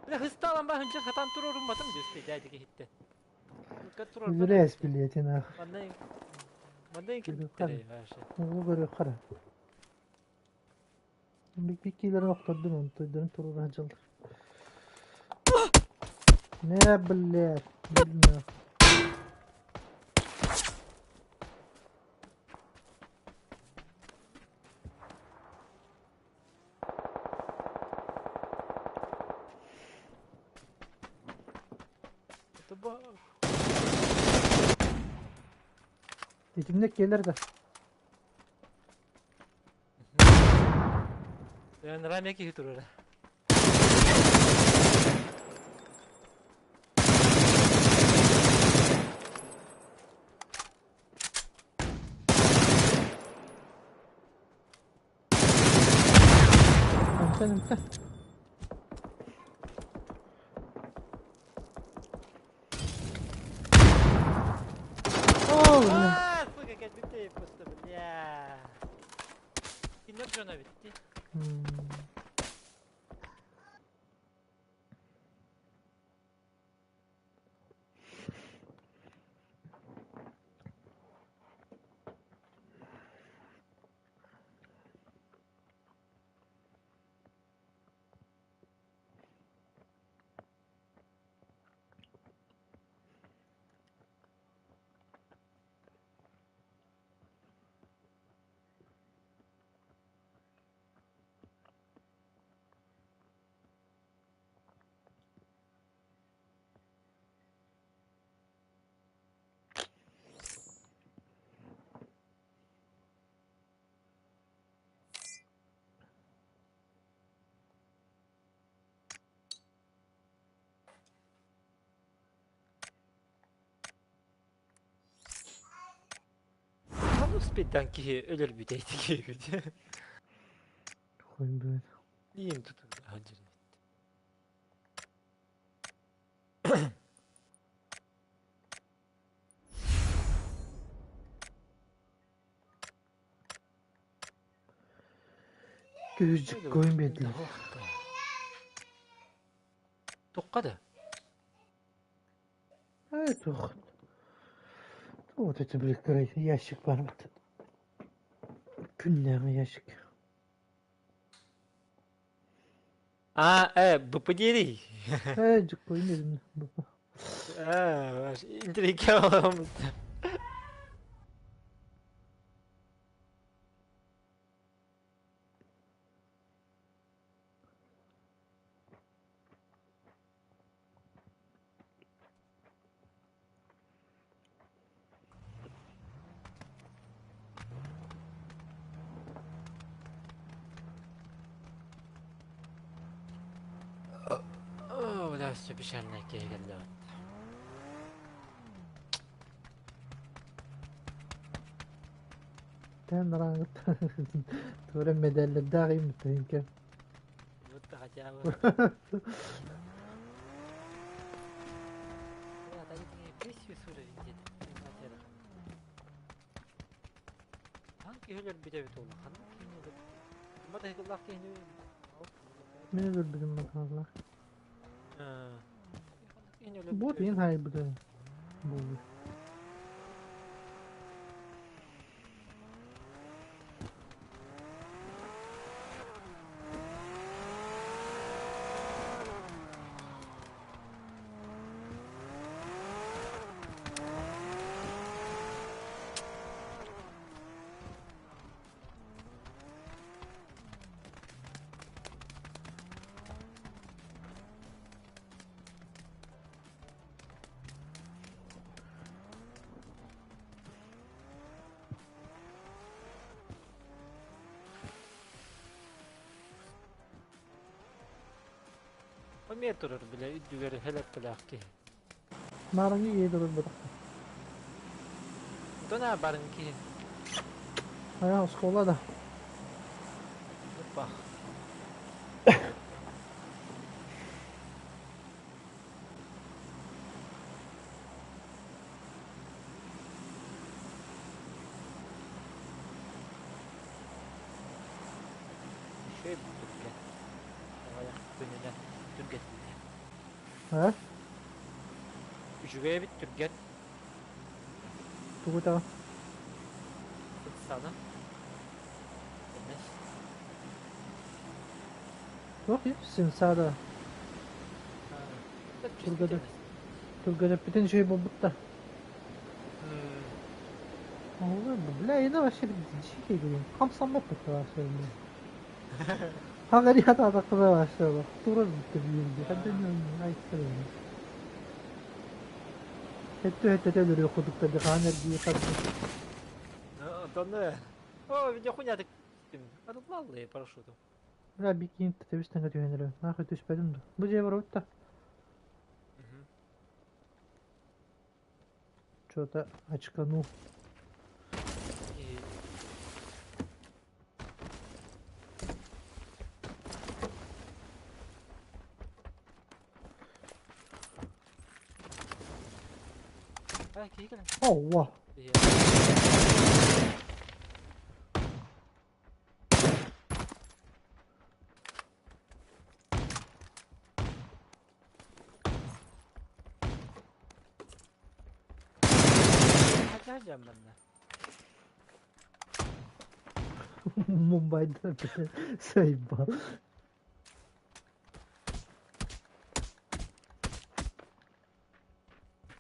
Бля, хысталан ба хынчыр хатан турурум батым düstü дәдиге хитте. Турur. Зря билети нах. Мандан мандан Көрүп килбиттерей вообще. Бу көрүп кара. Бик бик килер охтордум, он тойдырын турура жыл. Не, блядь, билмем. Бу Итиннек келер да. Рамеки турur. Эмтэн, эмтэн. О, бля. А, сука, кэлбиттэй просто, бля. Кинилэр дьоно эбит дии. Ханнык спиддан киһи өлөрбүтэ ити киһибит. Хуй блядь. Иим тутулла сылдьар эбит. Күүсчүк көйүн биэрдилэр. Тухха да? Ай, туох. Вот это, блядь, ящик бар. Күннээҕи ящик. А, БПД Э, дьуккуйун дедим. А, интрига оламыт. О, бля, все печально киһи Тэн баран туора медаллардаах иммиттэринке. Вот хотя бы. Хаһан өлөрбүт эбит уолу? Ханнык киһини өлөрбүт? Матаһыкыллаах киһини Мин өлөрбүтүм бакааллаах. Бу тиин хайбыты буолбут. Эмиэ турар, бile үрдүгэр хэлэппэлээх киһи. Маарыҥҥы ийэ турарбатах. Онтон барын киһи. Айа оскуола да. Опа. Үчүгэй түргэн. Аҕыйах күнүнэн түргэтиллэр. А? Үчүгэй эбит түргэн. Тугу таҕа? Сана. Эмэс. Туох сенсада. Түргөдө. Түргөдөппүтүн үчүгэй буолбут да. Бля, я вообще дикий, блин. Хамсаммат вообще, блин. Хаҕари хатаатаххына вообще турар бүттэ биирди. Хаддан айтсар. Хеттө хеттете өлөрүө кудуктарды хаан эргии харды. Онтон о, видео хуйня Атлаллы парашюту. Бля, бикин тэбистен түһэнэрэ. Нахуй түспэдим да. Бу же бар да. Что-то очканул. А, киһи кэлэн. Оуо. Хачаажан манна. Мумбайдар сайба.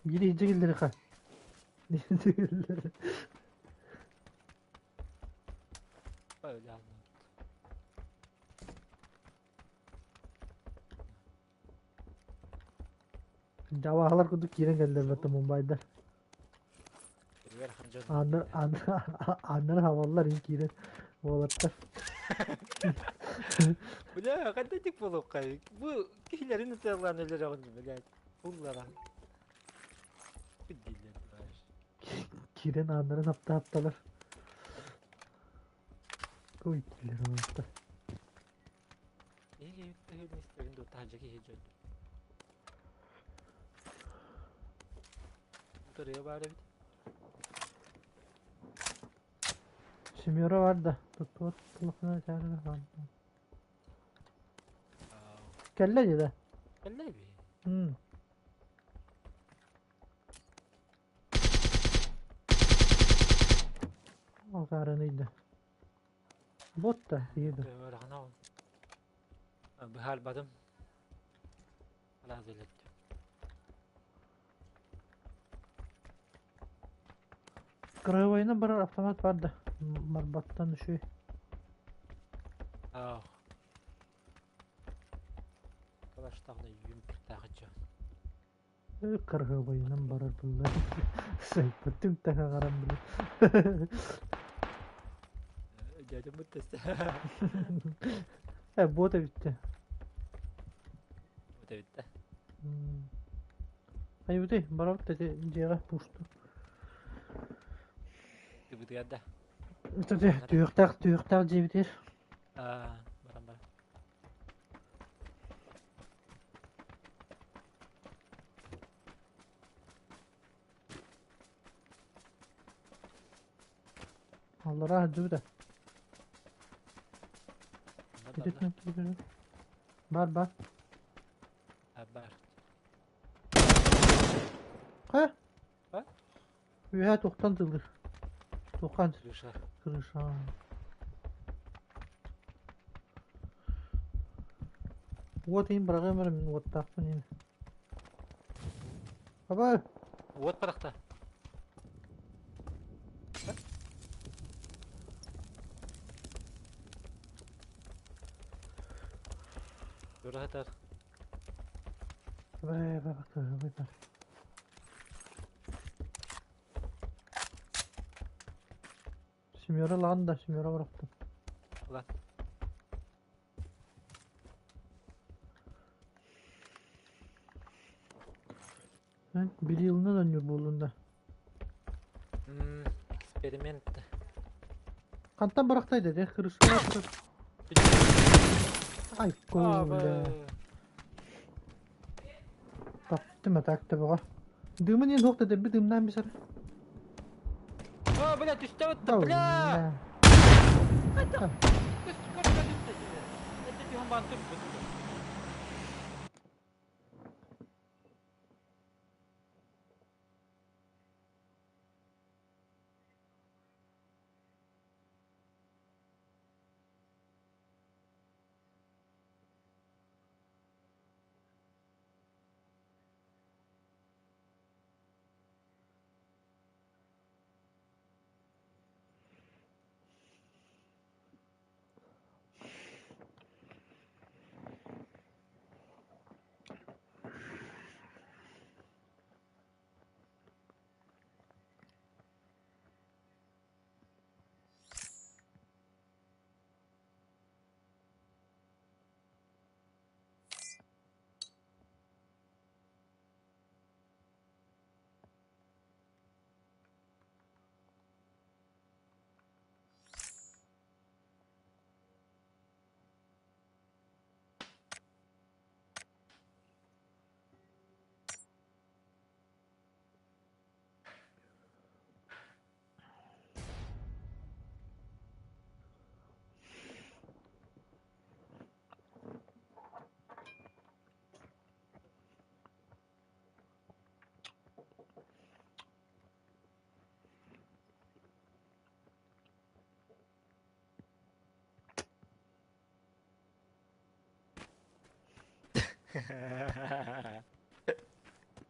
Биир иһдьэ киллэриэххэ. Иһдьэ киллэри. Дьабаһалар курдук киирэн кэллэр бата Мумбайдар. Ааннар ааннар хабаллар ин киирэн уолаттар. Бля, хантатик буолуоххай. Бу киһилэрин ытыалаан өлөрөҕүн, блядь. Буллара. Дииллэр Киирэн ааннарын аптаатталар. Ой, дииллэр уолаттар. Утарыа баар эбит. Семеро бар да, туттубат тулахына Кэллэ дии да. Кэллэ эбит. Алгаарыны ыйда. Бот да иһи да. Быһаарбатым. Алаазылыт. Краевойна барар автомат бар да. Марбаттан үшүй. Ах. Калаштаҕына үйүм кыртаахычча. Кыргыбайынан барар булла. Сайпытым таһаҕаран били. Дядя бүттэ. Э, буота бүттэ. Буота бүттэ. Айбыты, барабыт да дьиэҕэ пушту. Тыбытыгар да. Түһүөхтээх, түһүөхтээх дьиэбитигэр. Аа, баран баран. Аллараа сылдьыбыта. Бар бар. Бар. Хайа? Үөһээ туохтан тыллыр? Туоххан? Крыша. Крыша. Уот иһин быраҕыам эрэ мин уоттаахпын иһин. Абай! Уот бырахта. Тура сытар. Абай, абай, абай, бар. Семеро ылаҕын да, семеро бырахтым. Ылан. Билиилынан оонньуур буоллун да. Эксперимент. Хантан бырахтай да, крышка Ай, бля. Таптым так бөҕө. Дымын иһин суох да дэлби дымнаан бисэр. О, бля, түстэ бутта, бля! Это түһэн баан турбут.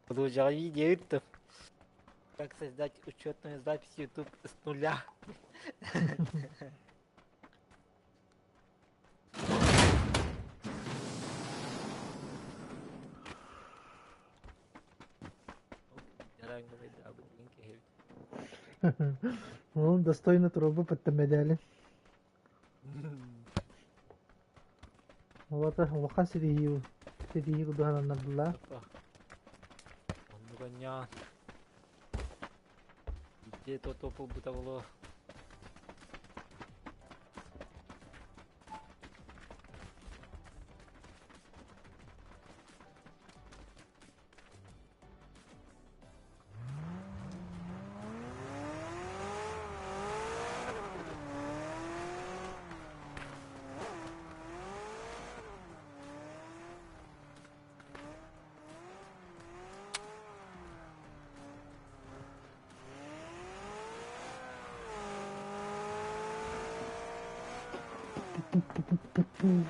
Продолжай видео. Как создать учетную запись YouTube с нуля? Он достойно трубы под медали. Олата улахан ситиһии ситиһии кудуһананнардылар. Оннуганньаан. Ите тото бута боло.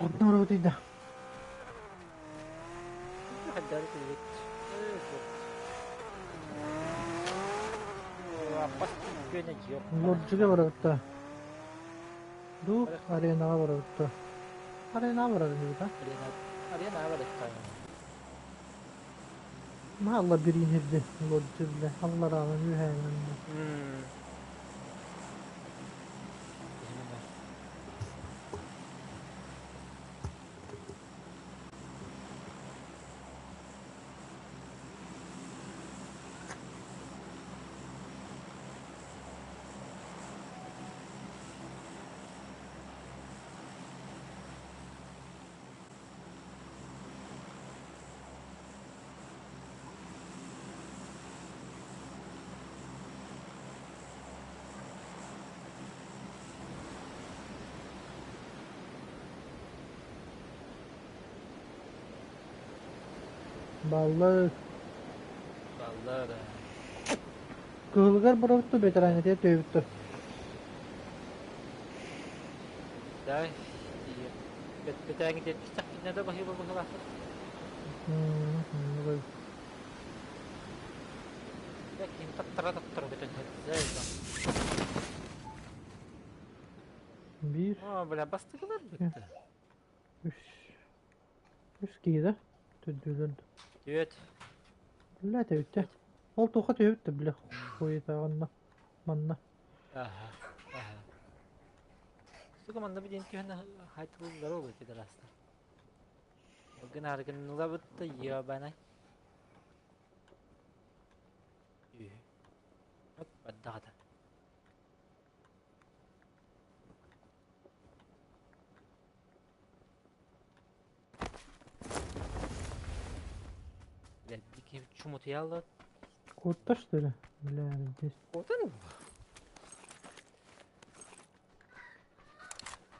Хотноротыйда. Лорджига барабытта. Ду аренаҕа барабытта. Аренаҕа барар инибит а? Аренаҕа барыахха. Наһаа лабиринт ирдэ лоджи бile аллараанан үөһээнэн. Баллы Баллар. Кыһылыгар барабыт бэтэрээнэтигэр төһөбүттэр. Да, бэтээҥи тиэрдистэхпитинэ да баһыыба быһыылаахпыт. Ким таптара таптара көтөн Биир. О, бля, бастыкылар бүттэ. Үс. Үс киһи да? Төрдүлэр. Түөт. Бля, тэбиттэ. Ол туохха түһүбүттэ, бля, хуетаҕынна. Манна. Аха, аха. Сука, манна билин түһэн хайтылылар ол пидорастар. Гынааргыннулабытта ебаный. От баддаҕата. Блядь, дикий чумутуялла. Куотта что ли? Бля, здесь. Куотан.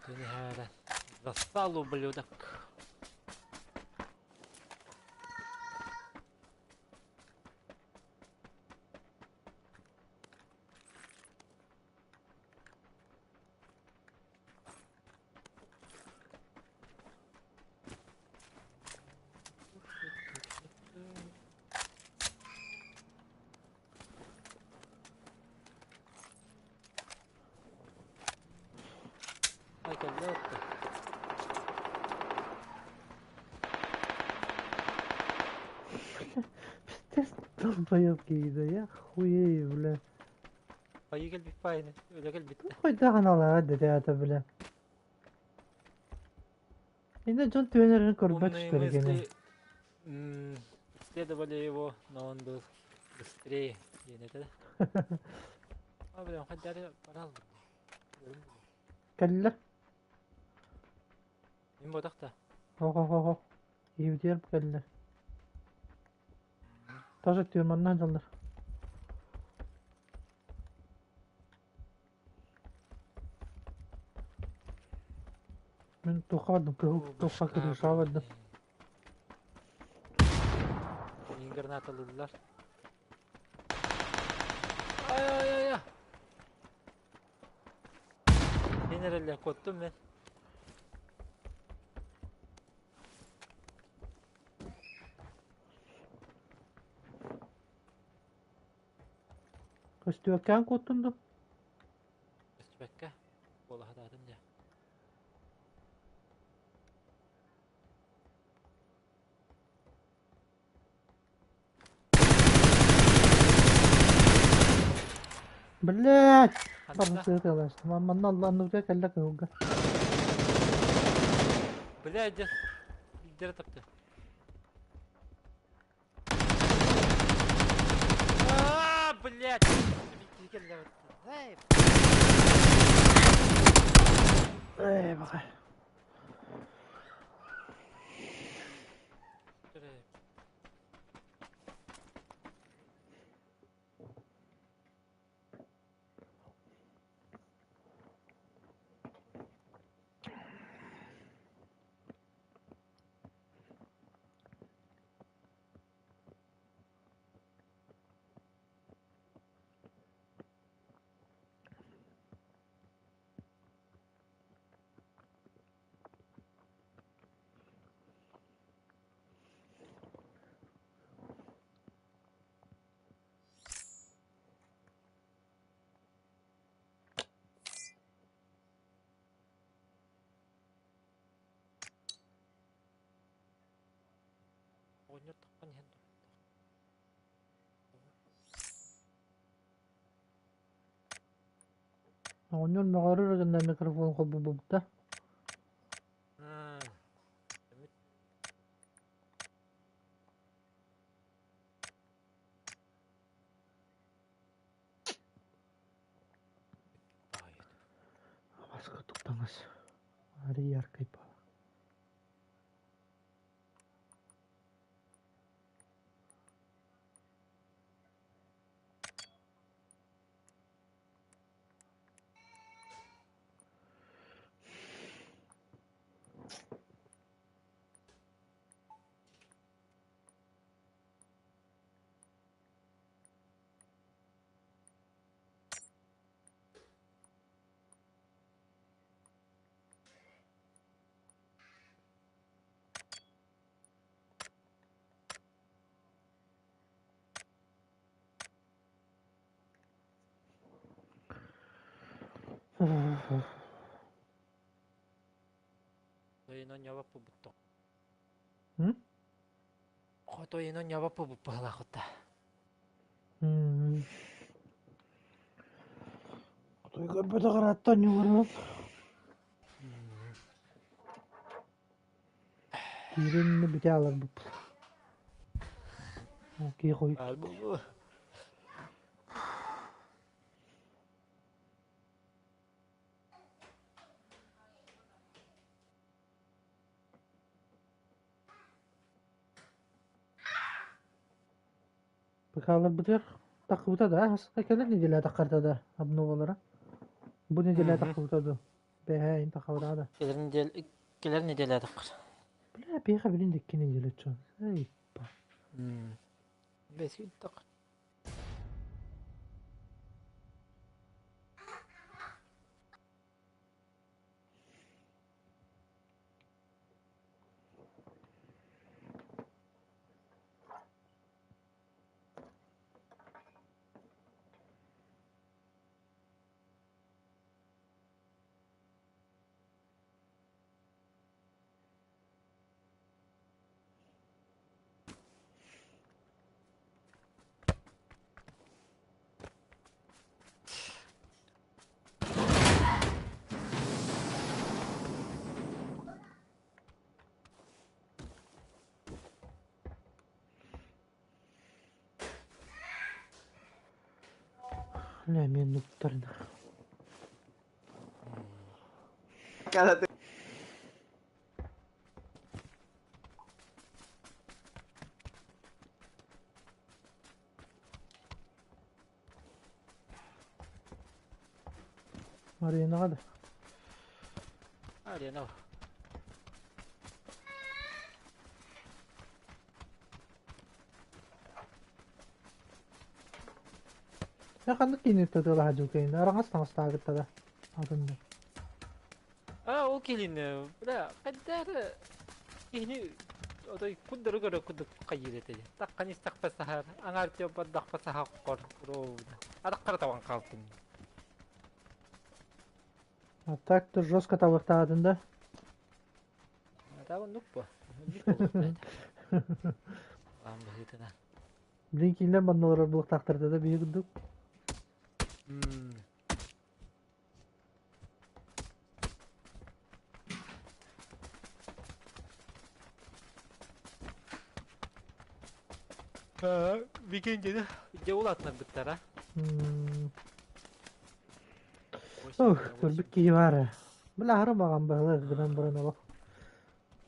Ты Засал, ублюдок. Ай, кэллэ Пиздец, долбоёб киһи я хуею, бля. Хайы кэлбит паайны, өлө кэлбит. Хайдах аналаҕа дэтэ бля. Инде дьон түөнэрин көрбөт Умные что ли гене. мысли следовали его, но он был быстрее. Диэн этэ. А, бля, хайдары барал. Кэллэ. Мин ботахта. Хо-хо-хо-хо. Иһибитигэр кэллэ. Тоже түөн дьаллар. Мин туохха бардым, кыһыл туохха крышаҕа бардым. Мин гранаталыыллар. Ай-ай-ай-ай! Мен эрэллэр куоттум мен. Көстүөккээн куоттун дуу? Көстүбэккэ буолаһытаатын дьэ. Блять! Ханна? Барбытыгар кэлээстим. Манна анныга кэллэ кыһылга. Бля, дьэ. Биирдэрэ тапты. Аа, блядь! Эй, Эй, баҕай. Оҕонньор таххан иһэн Оҕонньор мөҕөрөр гына микрофон холбубута. Маска туктаҥас. Ари яркай пала. М? Хотойунан ньабаппы быһалаахытта. М. Той көрбөтөх ырааттан ньуурун. Кииринни бүтэ аларбыт. Кии хой. Быкааларбытыгар таххыбыта да, кэлэр неделя таххарта да обновалара. Бу неделя таххыбыта да. Бэһээ ин таххабыта да. Кэлэр неделя кэлэр неделя таххар. Бля, пиэхэ билин дикки неделя чон. Эй, па. Бэс тах. Бля, мен нуктарына. Аренаҕа да. Арена. Я ханнык киинэ тыалаһа дьылкайын араҥас таҥастаабыттара атын да. А ол килин бля хайдары киһини отой куддары көрө куддук хайыыр этэ. Таххан истэхпэ саһар, аҥаар тиоппар дахпа саһа хор ровно. Атахтара табан хаалтым. А так-то жестко табыктаатын да. Та оннук бу. Оннук буолуохтаах. Аан быһыытынан. Блин, кинилэр манна олорор буолуохтаахтар да биһи курдук. Викиндини дьэ улаатынарбыттара. Ох, көрбүт киһи баар ээ. Бile аһары маҕан быһылык гынан баран олох.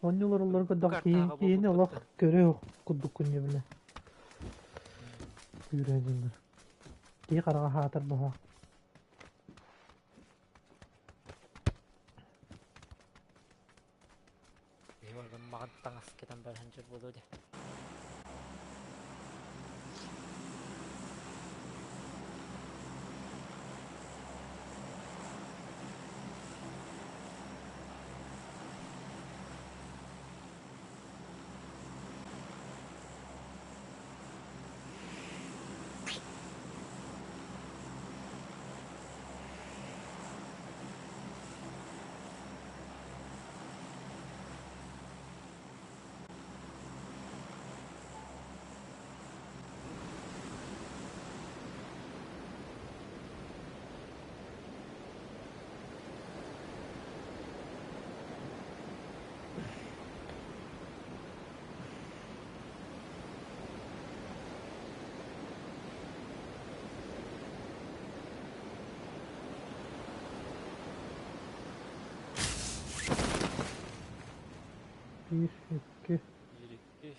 Оонньуулар олорон көрдөх киһи киһини олох көрүө курдуккун дьэ Күүрэ дьоннор. Киһи хараҕа хаатар быһа. Киһи барбын маҕан таҥас кэтэн баран дьэ буолуо дии. Биир, икки, Биир, икки.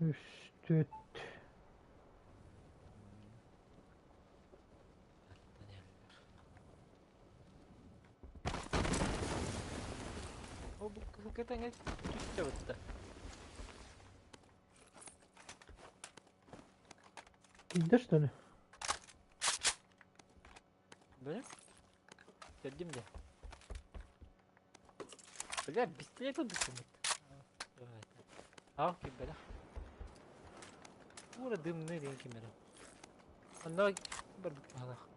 үс, түөрт. Ол бу кытаҥа түстэ бытта. Киирдэ что ли? Бля? Көрдүм дии. Бля, пистолет ылбыккын. Аа, кимбэлэх. Уура дымны диэн ким эрэ. Онно барбыт баһылах.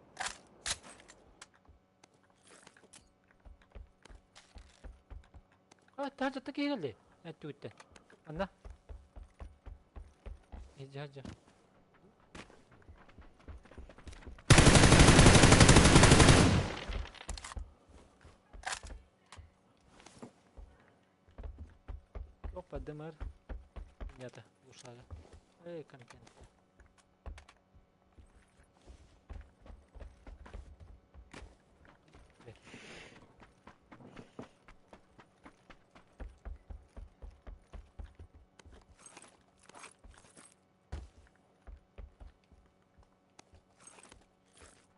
А, таһырдьа киирэлли. Эттүгүттэн. Анна. Дьа, дьа. Опа, ДМР. Нет, ушла. Эй, контент.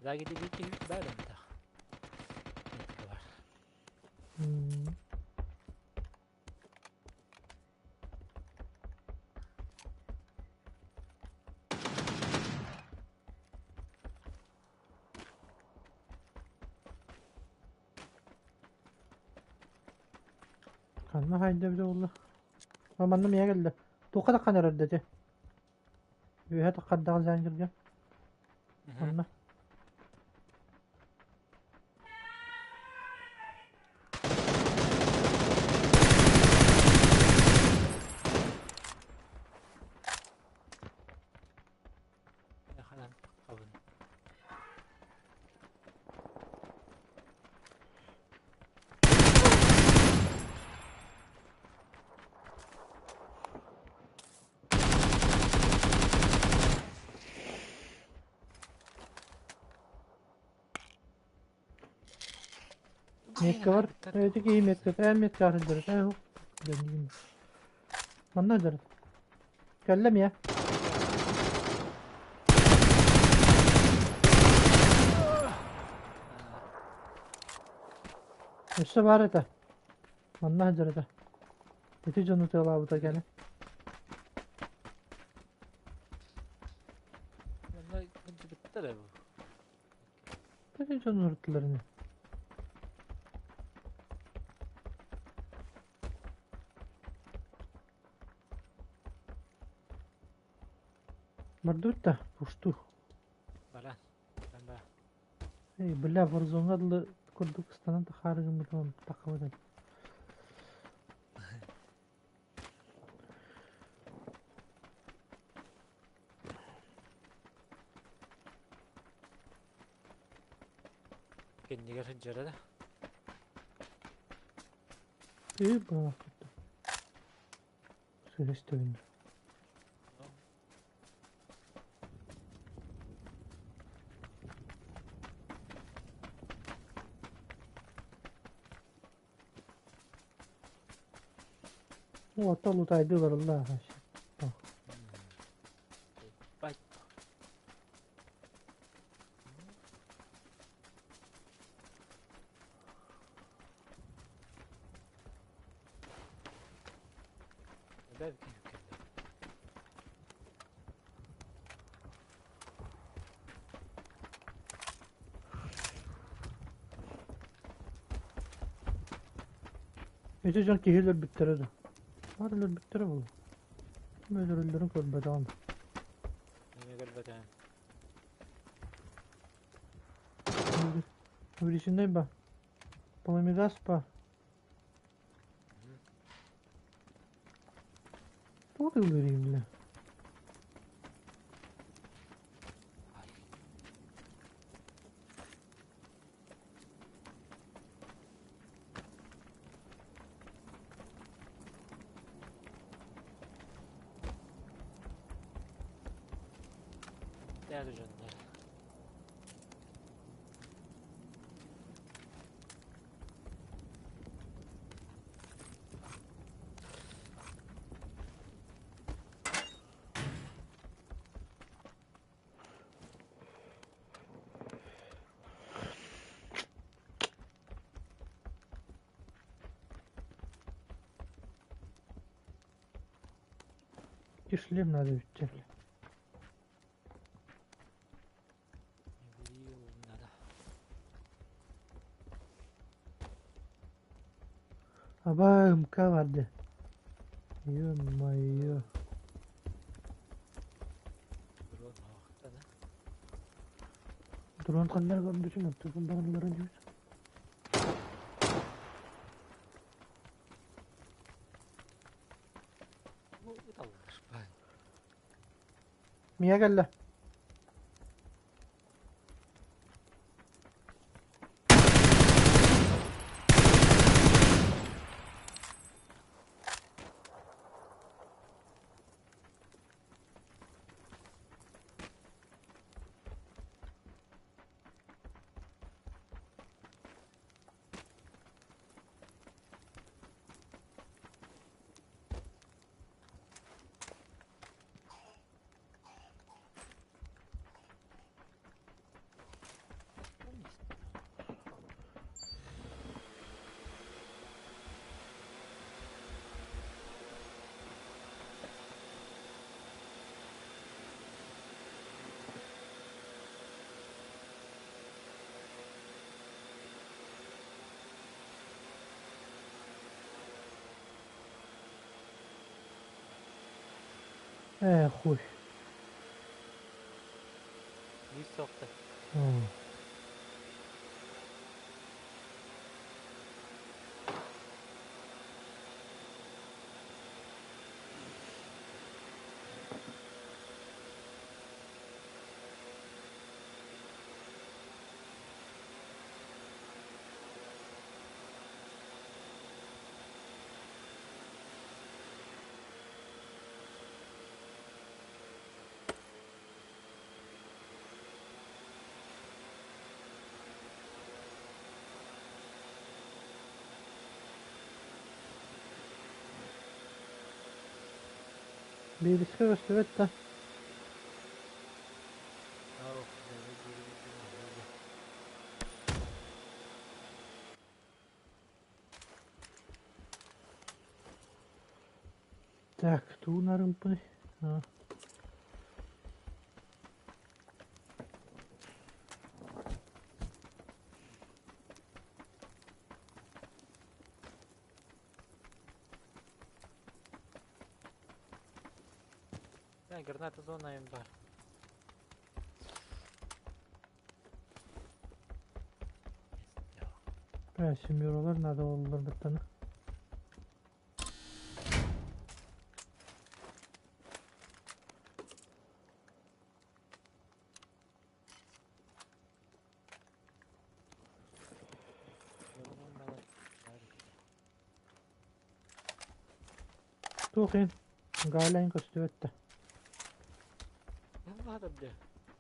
Лагерь баар элбэх. Бар. Ханна хайда эбитэ буолла? А манна миэхэ кэллэ. Туохха таххан эрэр да ити? Үөһэ таххардаҕын саан кэргэн. Онно. Ханан таххабын. Метка бар. Эти киһи метка. Ээ метка арыйдыр. Ээ дэнигин. Манна дыр. Кэллэ миэ. Өссө баар этэ. Манна сылдьар этэ. Ити дьону тыалаабыта кэлэ. Манна кырдьыбыттар ээ бу. Ити дьону ырыттылар ини. Бардыбыт да, пусту. Баран. Эй, бля, Warzone-ҥа дылы курдук ыстанан тахаары гыммытым таххабыт. Кэннигэр сылдьара да. Ыы, буолаахпыт. Сыыс төбүн. Уоттан утайды барыллаах. Бать. Ити дьон киһи өлөрбүттэрэ да. Баар өлөрбүттэрэ буолуо. Ким өлөрөллөрүн көрбөтөҕүм. Эмиэ көрбөтөҕүм. Увеличенный ба. Пламегас па. Туох ыллыырый бля? Değerli canlar. Икки шлем надо ведь тебе. Надо. Аба МК барды. Ё-моё. Дрон оохтана. Дрон ханнар көрбүтүм, оттукун барыларын дьүт. Бу ыталлар. Мия кэллэ. Ээ, хуй. Биир суохта. Биирискэ көстүбэт да. Так, тугун арымпыный? А. Да, граната зона им бар. Семеролар надо буоллар баттана. Туох иһин Галя көстүбэт да.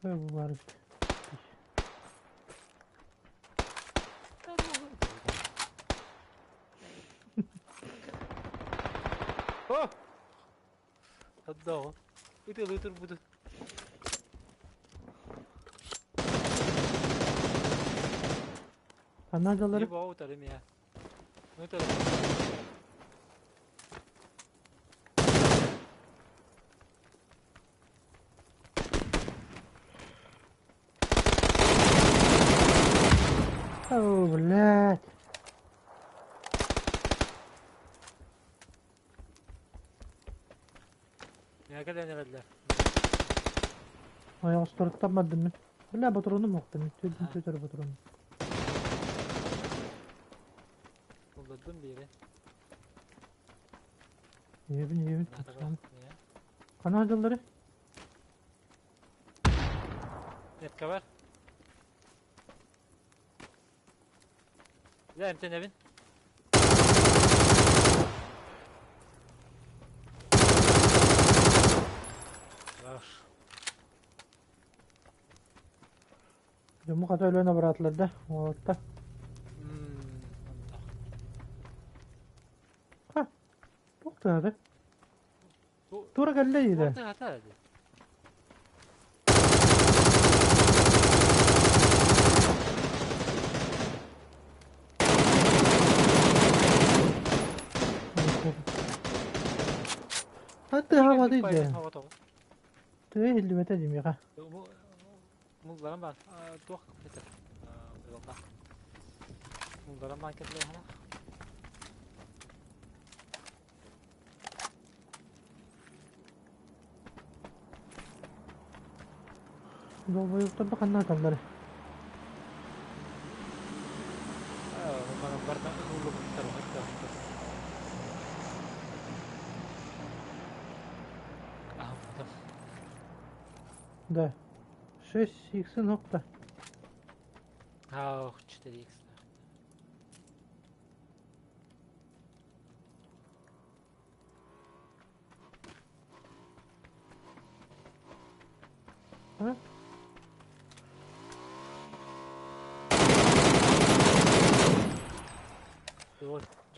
Бу баар эбит. О! Отдоо. Ытылыы турбутун. Ханна дьаллары? Боо утары мия. Утары. О, блядь. Мия кэлэн эрэллэр. Ойоҕосторуттан бардым мин. Бля, ботуруонум уохта мин. Түөртүн түөтэр ботуруонум. Булдурдум биири. Ийэбин, ийэбин. Хана дьаллары? Метка бар. Дьэ, эмтэнэбин. Дьомму хата өлөн абыраатылар да, уолатта. Ха, туох тыаһата? Тура кэллэ диэтэ. Туох тыаһата дии. Ха тыаһаабатый дьэ. Тыа иһиллибэтэ дии миэхэ. Мулларан баар. Туох этэр? Мулларан баан кэллэһэнэ. Долбоюктарда ханна аталлар? Да. 6 икс нокта. Ах, 4 икс. А?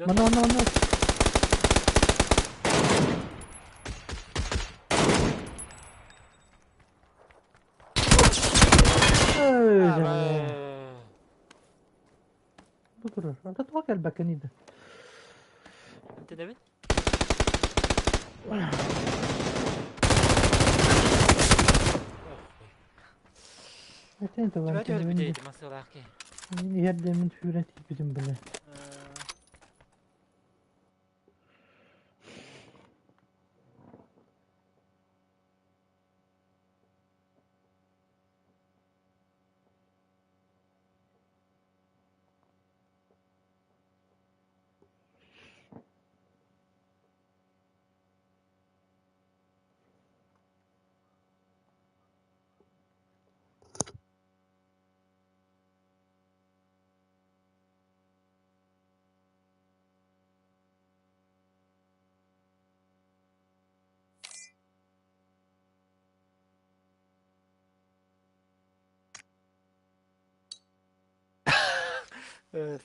Манна, манна, манна. Эй, Бу турар. Ата тоҕо кэлбэккин ида? Антенебин? Этен тылан Түбэ өлбүтэ масылаах киһи. Мин иһэрдэммин сүүрэн тиийбитим бile.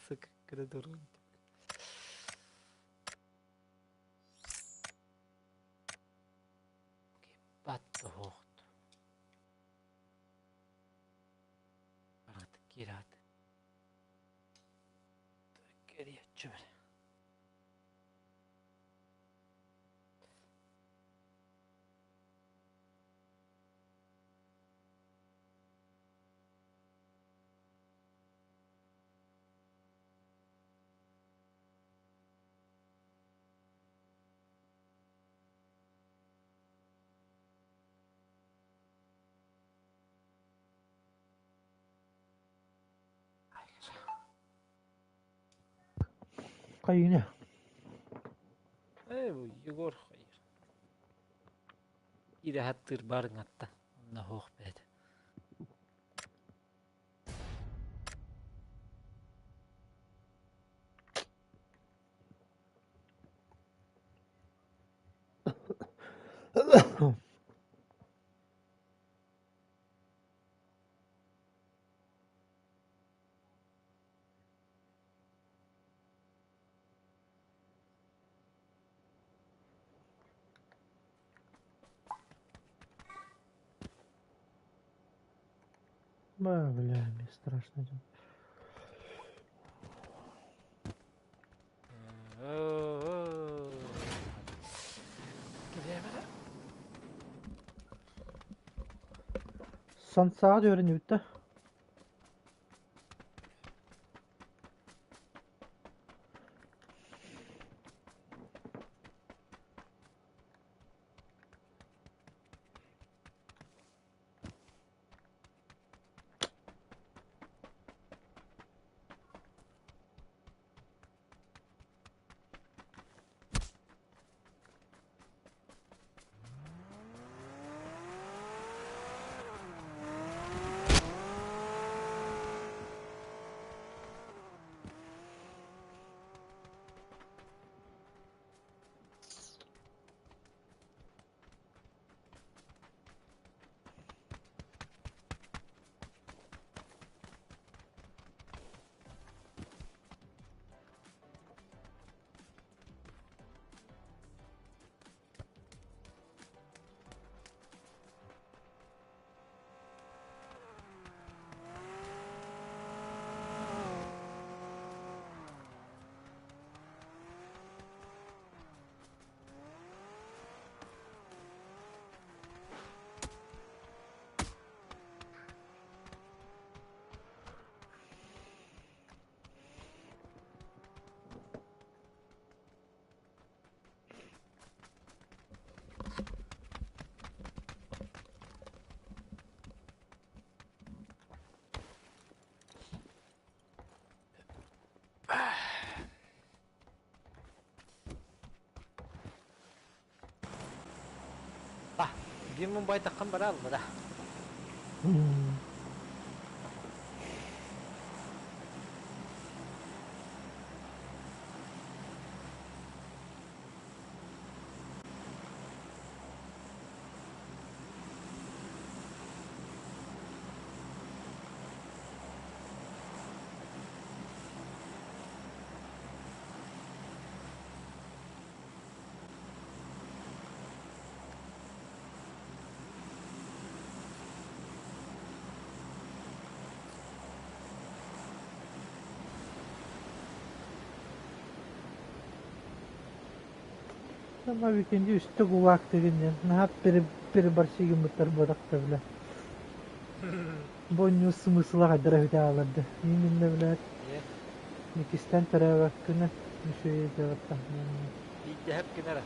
Сука, коридор. Батты хоохт. Барыта киират. Кэриэччү Хайыны. Ээ, Егор хайыр. Ирэһаттыыр барыҥатта. Онно суох бэйэтэ. Бля, мне страшно. Сансаҕа дьөрүнүбүт да. Биир мумбайтаххын бара алла да. Сама викенди үстэ гулаак дегеннен наһаа переборщи гыммыттар буотахта бля. Бу смысла хайдара үтэ ааларды. Именно блядь Никистэн төрөөбөккүнэ үчүгэй дьарыктан Биирдэһэп гынара.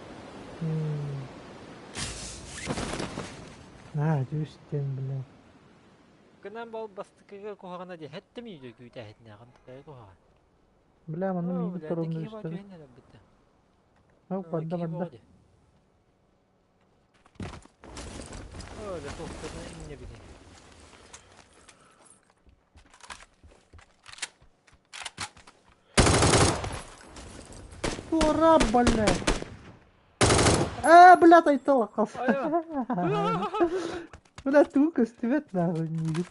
Аа, дьүүстэн блядь. Гынан бол бастакыга куһаҕана дии хэттэ миидө күүтээһитинээҕин тайа куһаҕан. Бля, манна Оо, миигин бля, торомну киһи баа үстэбин. түһэн эрэрбит да. Оо, барда Киһи барда. боо дии. Оо, да туохтана иннэ бини. Туора, блядь. Аа, блядь, айталақас. Бля, тугу көстүбэт нахуй миигин.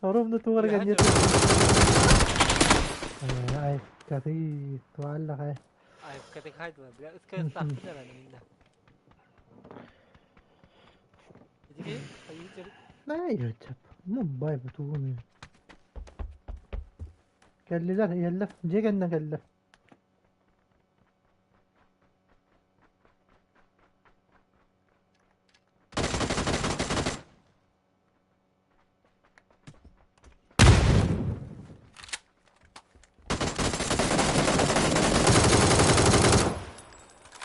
Ровно туарга нет. Ай, каты, туаллаҕай. Ай, каты хайдыла, бля, ыскайыктаахпын эрэ минна. Итики, хайыы Ай, өтөп. Мумбай бу тугун. Кэллилэр, иһэллэр. Дьиэ кэннэ кэллэр.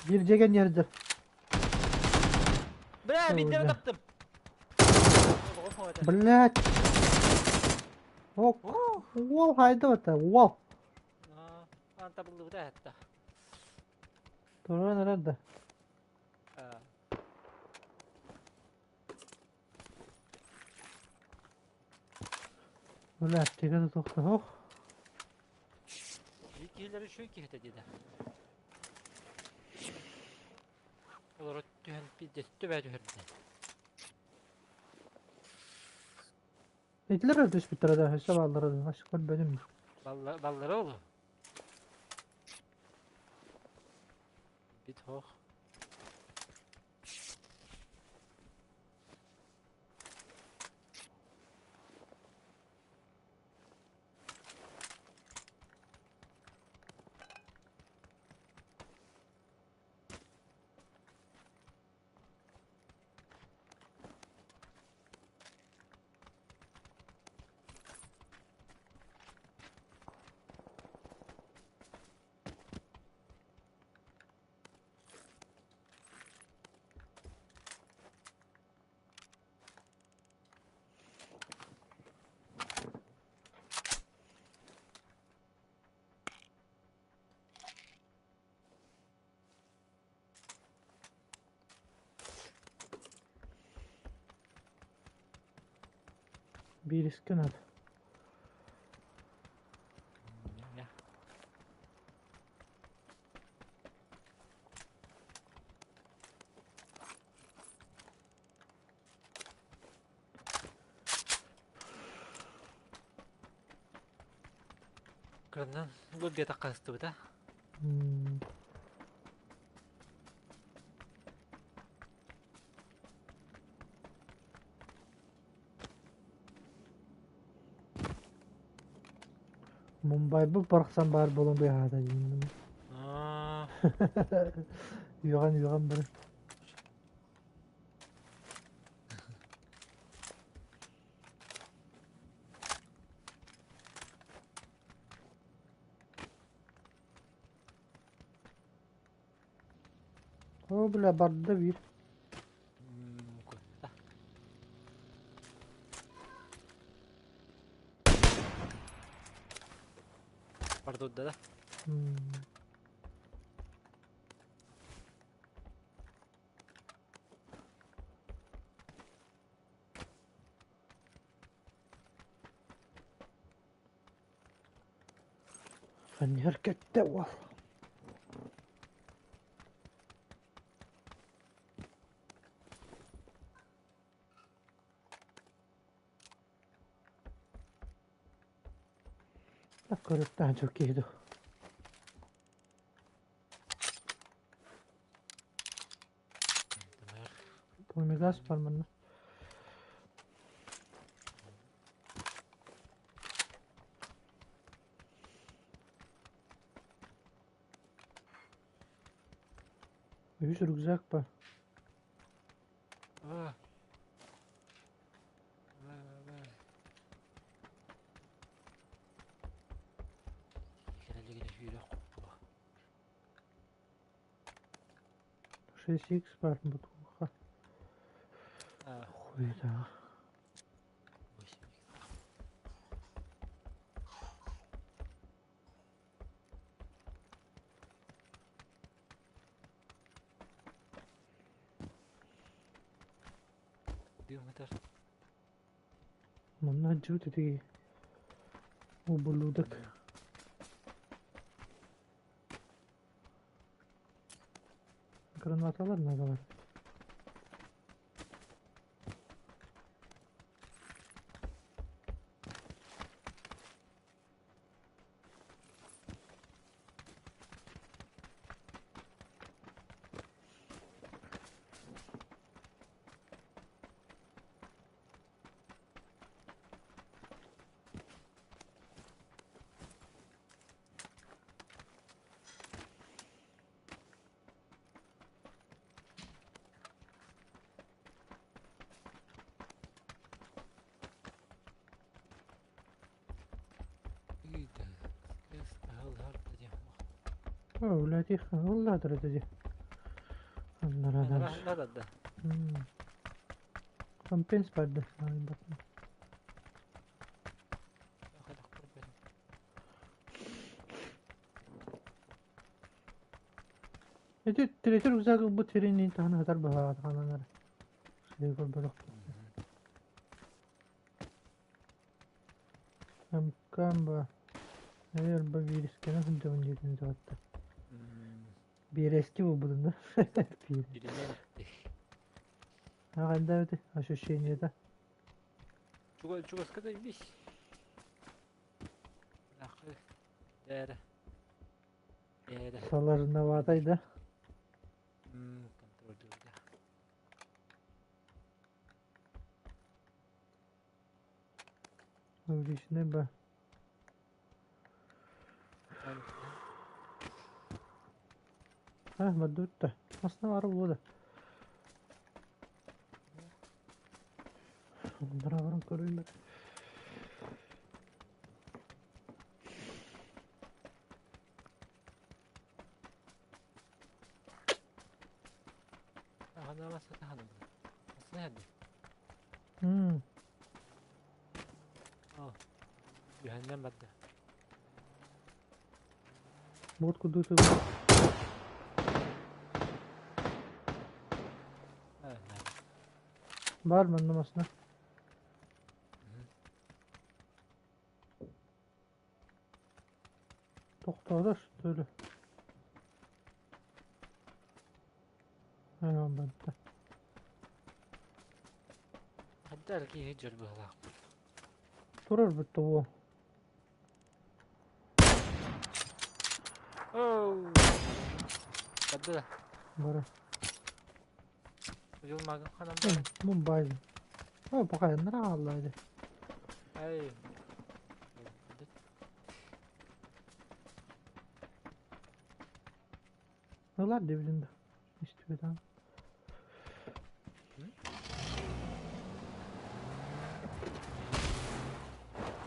Биир дьиэ кэннэ иһэрдэр. Бля, биирдэ таптым. Блять. О, уол хайда это? Уол. Аан табыллыбыта эһэтта. Туран эрэр да. Бля, аптека да тохтоһох. Биир киһилэр үчүгэй киһитэ диэтэ. Олоро түһэн пиздец түбэ түһэрдэ. Итилэр түспүттэрэ да, өссө бааллара да, ас көрбөтүм. Баллара олу. Бит хох. Биирискэ наада. Кырынан лоббита хастыбыта. Мумбайбыт барахсан баар буолан быыһаата диэн. Үөҕэн үөҕэн баран. Оо, бля, барда биир. Кутта. Бардудда да. Фанер кэттэ уол. Көрүктаан чук киһи дуу. Помигас бар манна. Үһүс рюкзак бар. А. 6x бар бутуха. Хуйда. Манна дьыбыт ити ублюдок. Гранаталар надо. О, блядь, их уллатыр ди. Аннарадан. Да. Компенс барды. Ити третий рюкзак ылбыт сирин таһынан сытар быһаҕа ханан эрэ. Сири көрбөтөхпүн. МК Эр ба биэрискэнэн сылдьабын диэтин даҕатта. Биэрэски буолбутун да. Билинэн. Аҕайда эбити ощущениета. Чугаска да бис. Дээрэ. Дээрэ. Сложноватай да? Контроль да. Увеличенный ба. А, бадутта. Основа вода. Браворон көрүллэр. Түһэннэн барда. Вот куда ты. Бар манна масына. Тохтоодор, что ли? Ана барда. Хаддар киһи дьөр быһалаах. Турар бутта уол. Оу! Барда да. Бара. Жыл магын ханан бар. Мумбай. О, пока нравилось. Ай. Ылар дебилин да. Истибетан.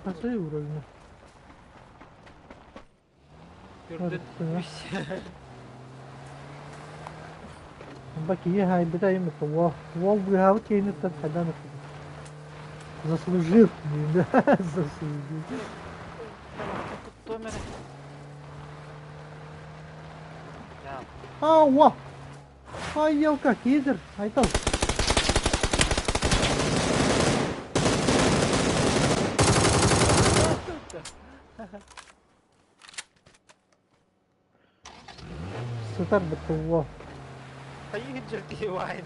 Хасай уровня. Көрдөн. Баки хайбыта им это во. Вол быһаабыт кейниттен хайдан заслужил. Да, заслужил. А, во! Ай, елка, кизер, айтал. Сытар бутта Хайы дьэрки вайн.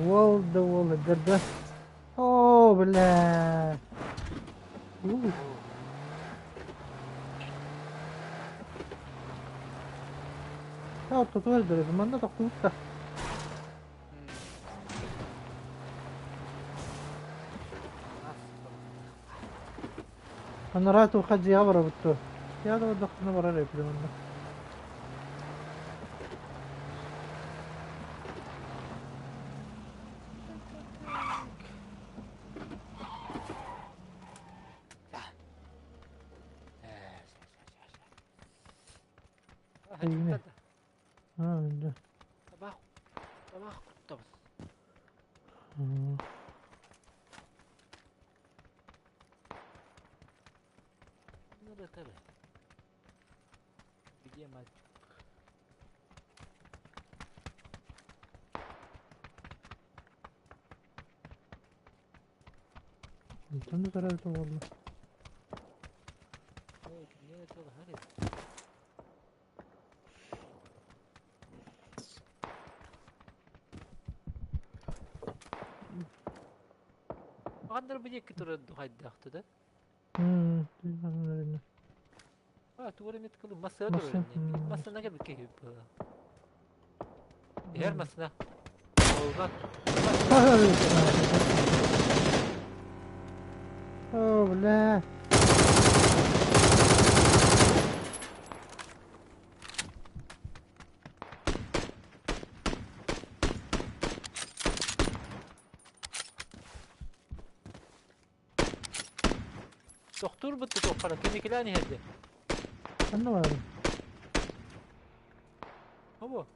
Уол да уол эдэр да. О, бля. А, тутуар дөрөбү манна тохтубутта. Анараа туохха дьиэҕэ барабыт дуо? Дьиэҕэ да бардахпына барар эбиппин онно. Эйине. Аа, да. Табах табах куттабын. Где мальчик? Онтон да тарабыта буолла. Андыр бу турар хайдаахты да? А, тугар эмит кылы масса турар. Массана кел бикке хип. Эр массана. Олган. О, бля. Доктор бутты тохара кемикилани хедде. Ханна бар? Обо.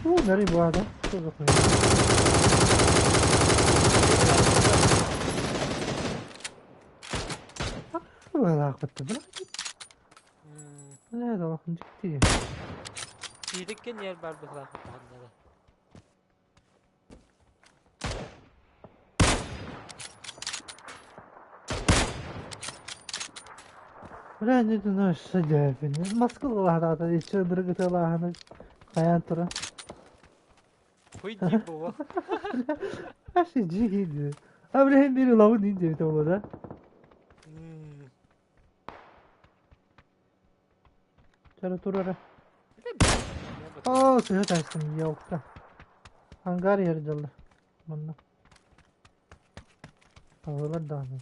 Уу, бери буада. Что за хуйня? быһылаахпыттар. Бля, олох дьикти. Киириккэ ньиэр бар быһылаахпыттар. Бля, не знаю, что делать. Москва еще драгоцеллаханы хайаан туран. Хуй дии буолуо. Вообще дьиги. А бля, бери лавын диэн диэбитэ буолуо да? Чара турара. Оо, сыһа таастым, елка. Ангар иһэр дьалла. Манна. Аҕылар даҕаны.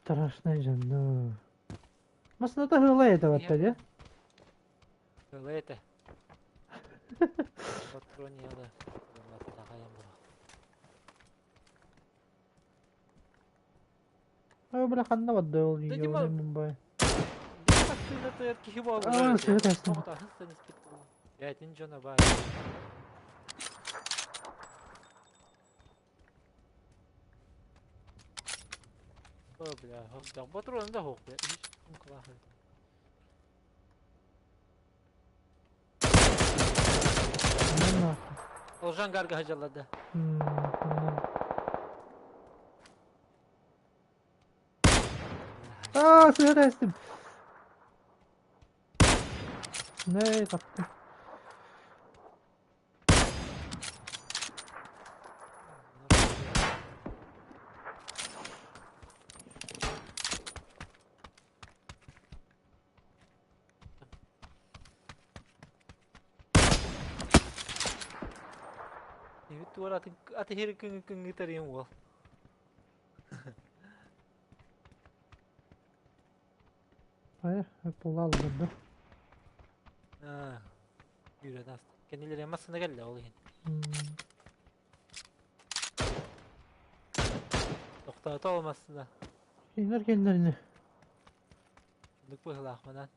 Страшный дьонно. Масыната ыала этэ батта дии. Ыала этэ. Патронияда Ой, бля, ханна барда ол Да, Дима, Мумбай. Массыына киһи Аа, буолла. сыһа таастым. Бээтин дьоно баар. О, бля, патрон да хоқ, бля. Олжан гарга хажаллады. Аа, сыһа таастым. Не, таптым. Эбит туар атын аты хер күн күнгүтэрин уол. Хайа, пулал да. Аа. Yürü аста. Кенилери массына келле ол иһин. Тоқтата алмассына. Кинилер кеннерини. Дук быһылаах манан.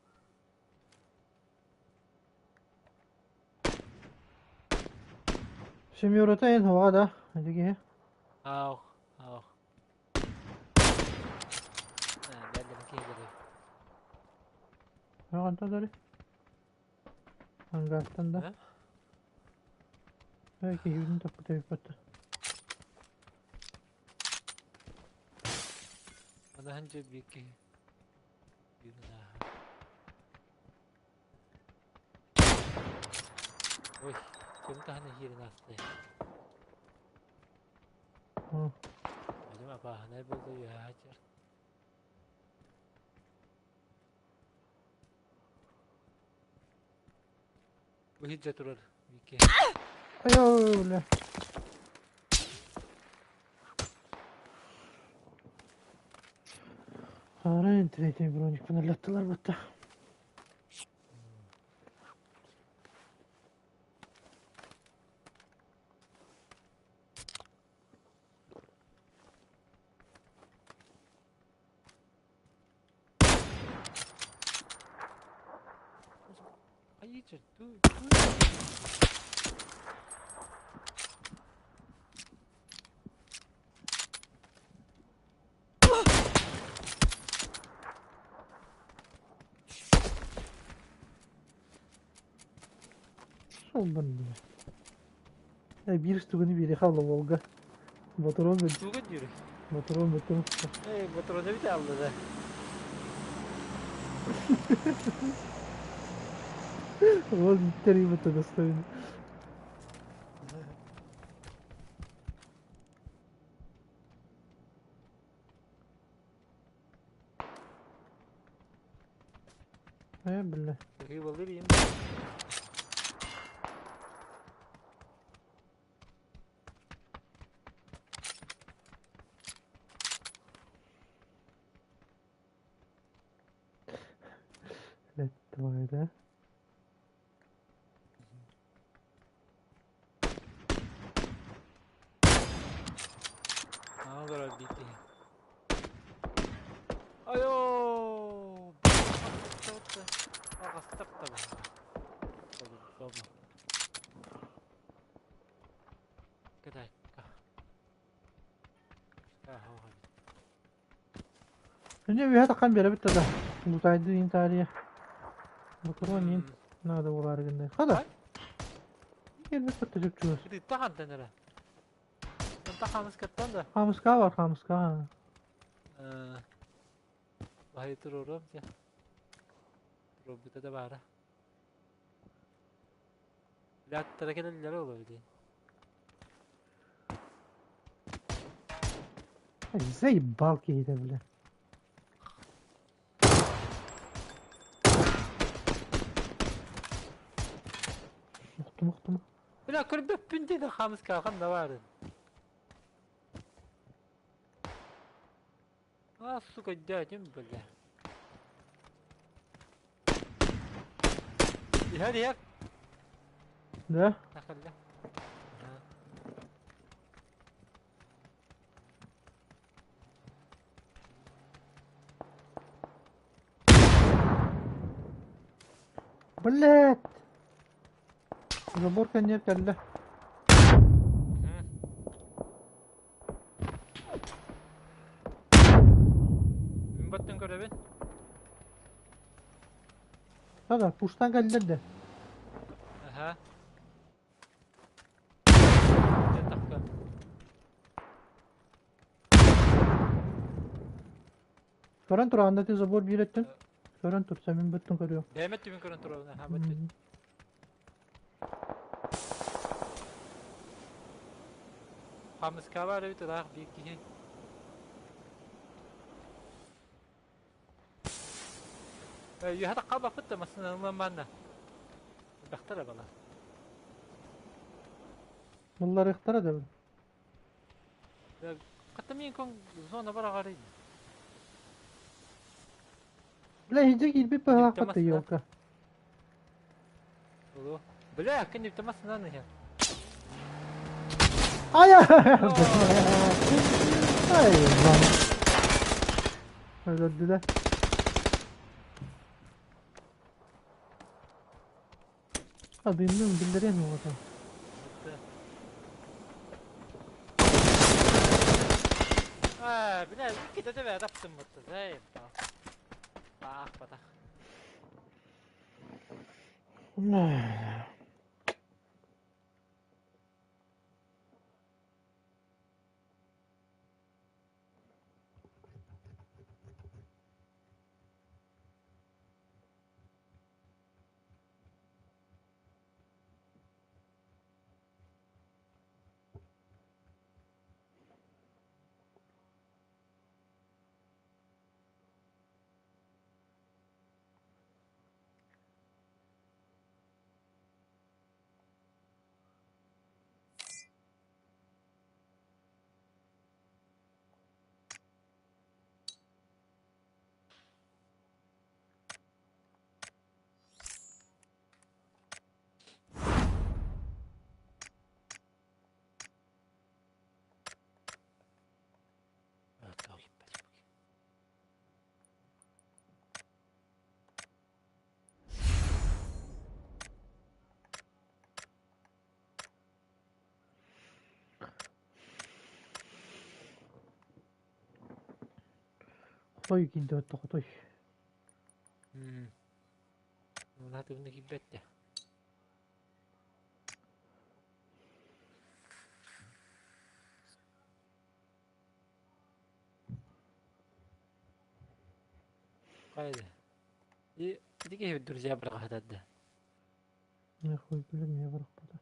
Семерата эн хоға да. Адыге. Ау, ау. Бәллем киһилери. Ағанта дары. Ангартан да. Belki yüzünü takı batı. Ана ханжа бики. Ой, ким тахана хирин асты. Ажым апахана болду я хачар. Бу хиджа турар бики. Айо, бля. Арен третий броник панелеттылар батта. Ай, ту ту. Солбан бля. Бир штуганы бери хавла Волга. Батырон бит. Туга дюры. Батырон бит. Эй, батырон бит алды да. Вот три это достойно. Бля. Рыбалыр. Блядь, твою, да? Ага, бити. Айо! Önce үөһэ таххан биэрэбит да лутайды иин таарыйа. Ботуруон иин наада буолаары гынна. Хада. Хай. Кэлбит кытта чуп-чугас. Ытытта хантан эрэ. Онто хаамыскаттан да. Хаамыска бар, хаамыска. Баһый туруоруом дьэ. Туруорбута да баара. Ляттара кэлэллэрэ олоо дии. Заебал киһитэ, бля. Охтум, охтум. Бля, көрбөппүн диэн хаамыска ханна баарын. А, сука, өйдөөтүм, бля. Иһэр, иһэр. Да? Тахалла. Блядь! Забор кэнниэр кэллэ. Мин баттын көрөбүн. Да, пуштан кэллэр да. Аха. Тахка. Көрөн тур, анда забор биир өттүн. Көрөн тур, мин быттын көрүөм. Бэйэм өттүбүн көрөн турабын, аха быттын. Хамыска бар эбит ыраах биир киһи. Үөһэ тахха да массыына ылан манна. Элбэхтэр бала. Булларыахтара да. Хата мин кон зона бар аҕарый. Бля, иһирдьэ киирбит быһалаахпыт да елка. Бля, кэнниптэ массыынан иһэр. Ай! Ай, lan. Öldürdüler. Adını bildiremiyor o da. Аа, бля, иккитэ да бэйэ тапсыммытта, Баах батах. Хотой киирдэ хотой. Мына киирбэттэ. Хайда. И ити друзья бырахатады. Нехуй билер не барахпата.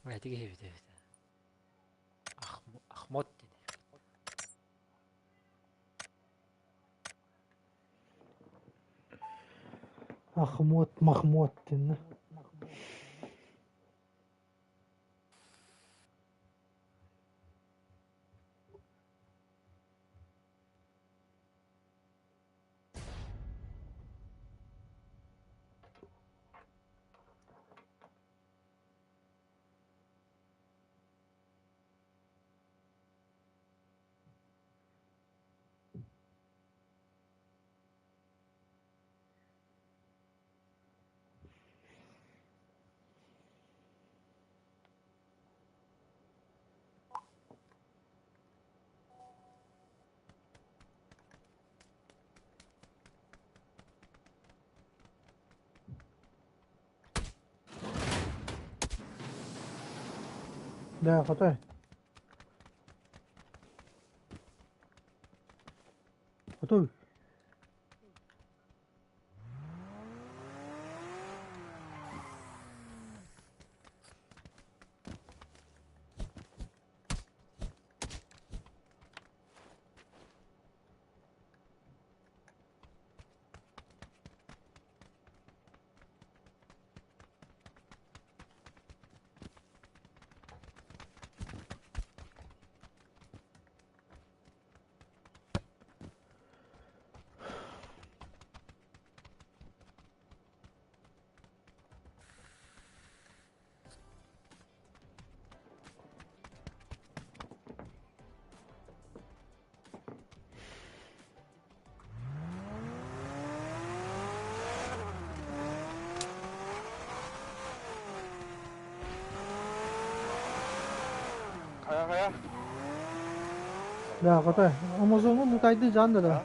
Ити киһи Ахмот диэн. Ахмот, Махмот диэн. Да, хотой. Хотой. Хайа хайа. Да, хотой. Амазоҥҥа лутайды жан да.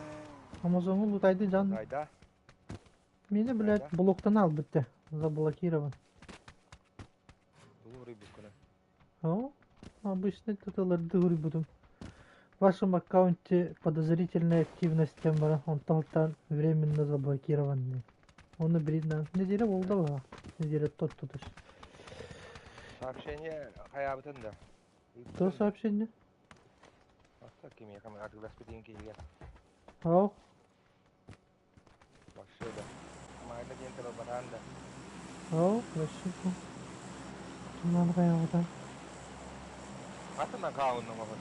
Амазоҥҥа лутайды жан. Айда. Мени, блядь, блоктан албытты. Заблокирован. Тугу уруйбуккуна? О, обычный туталарды уруйбутум. В вашем аккаунте подозрительная активность тембара, онтон временно заблокированный. Оны биринен неделя болду ба? Неделя тот тутуш. Сообщение хайаабытын да. То сообщение? Ата кимиэхэ атыыласпытын киһигэ. Ау. Вообще да. Майна диэн тылбатаан да. Ау, вообще. Туман хайаабыта. Атын аккаунтун оҕон.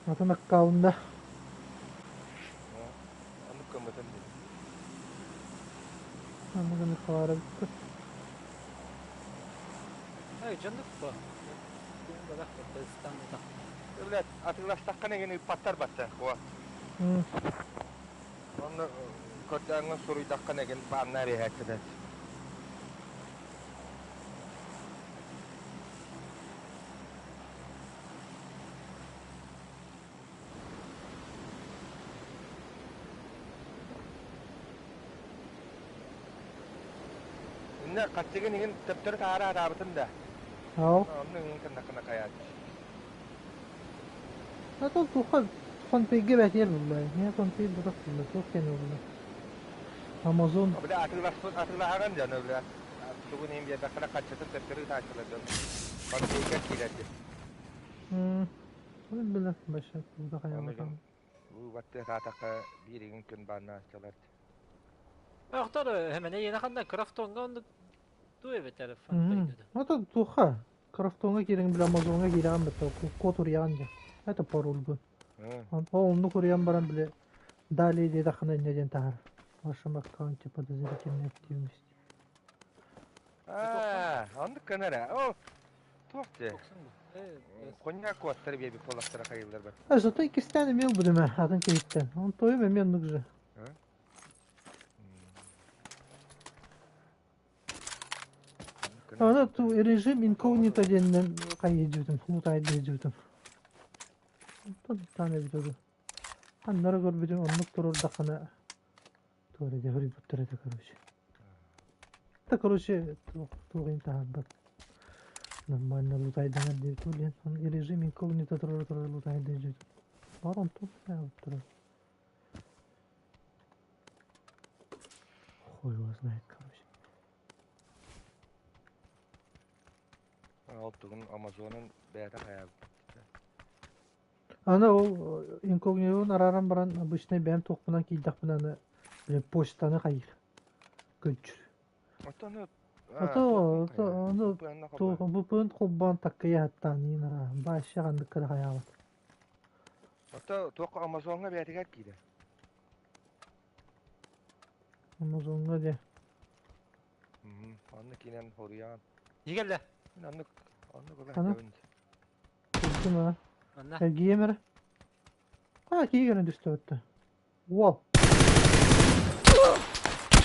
Атын аккаунда. Оннук көмөтөн дии. Аныгыны хаара бүттэ. Эй, дьоннук бу. Блядь, атыыластаххына гин ыыппаттар батта. Куа. Онно көрдөөҥҥө суруйдаххына гин бааннар иһээччитэ. Инне хаччыгын иһин төптөрү таара атаабытын да. Ау. Онно иһин кыннакына каяат. А то туха фонпейге бэтиэр булла. Не фонпей бутах булла. Туох кene булла. Amazon. Бля, атыыласпыт атыылаһаган дьоно, бля. Тугун иһин биэрдэххинэ хаччытын төптөрү тааччылар дьон. Фонпейга киирэрди. Биле баша бутах аябатан. Бу батты таатакка биир игин күн бааннааччылар. Охтор хемене yine ханна крафтонга онду ту эбетер фонпейге. Это туха. Крафтонга киирэн бile Амазонга киирэн бетте код уруйан же. Это пароль бу. Ол куруйан баран бile далее диэтэххинэ инньэ диэн таһар. В вашем аккаунте подозрительная активность. Аа, оннук көнөрө. О, туох дии. Коньяк куоттар биэби поластара хайыллар бар. А зато иккистээн эмиэ ылбытым ээ, атын киһиттэн. Он тойум эмиэ оннук же. Аны ту режим инкогнито диэнинэн хайыы лутайдыы дьүтүм. Онтон таан эбит оду. Аннары көрбүтүм оннук туруордаххына туора дьэ хоруйбуттар этэ короче. Это короче туох таһаарбат. Нормально лутайданар диэбит диэн. Режим инкогнито туруора туруора лутайдыы дьүтүм. Бар онтон турар. Хуй его знает, короче. Ол тугун Амазонун бэйэтэ хайаабыт. Аны ол инкогнитон арааран баран обычный бэйэм туохпунан киирдэхпинэ аны били почтаны хайыыр. Көнчүр. Оттон Ото аны бу холбоон таккыйа хаттаан иин араа. Баашша ханнык хайаабат. Ото туох Амазоҥҥа бэйэтигэр киирэ. Амазоҥҥа дьэ. Онно киинэн хоруйаан. Игелле. Оннук оннук Аны? ыла Кырдым а. Манна. Эргийэм эрэ. А, киһи кэлэн түстэ бытта. Уол.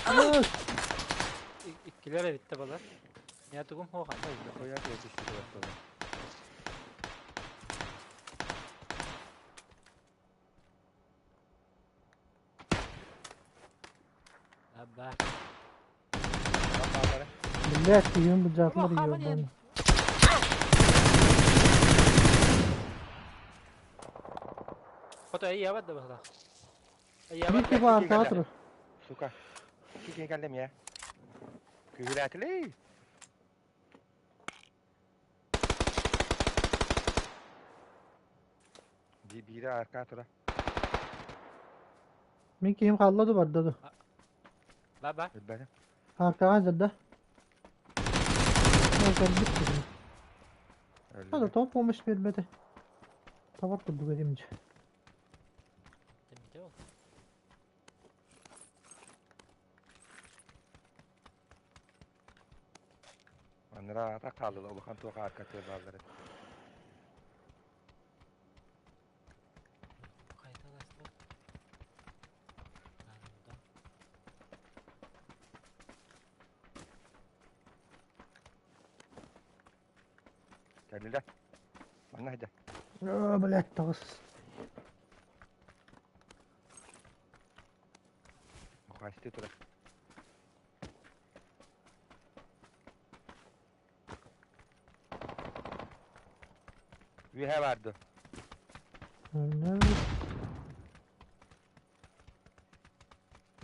Ас! Иккилер эбитте балар. Я тугум хохан. Хоя түстү баттала. Аба. Блядь, киһим Бу былдьаатылар хааман иһэн ёбаный. Хоту эйиэбэт да быһылаах. Биир Эйиэбэт киһи да. Икки киһи аркаҕа кэллэ. турар. Сука. Икки киһи кэллэ эмиэ. Күүһүрээтилий. Биирэ арка тура. Мин киһим хаалла да барда да. Ба-ба. Билбэтим. Аркаҕа сылдьар да. Ол кэлбит киһи. Хата Өллү. тоҕо помощь биэрбэтэ. Табар курдук этим дьэ. Темде ол. Анараа ата хааллылар улахан туох арка тыа бааллар этэ. Хайдаласпыт. Кэллилэр. Манна сылдьар. Оо, блядь, таҕыс. Хастыы турар. Үөһэ баар дуо?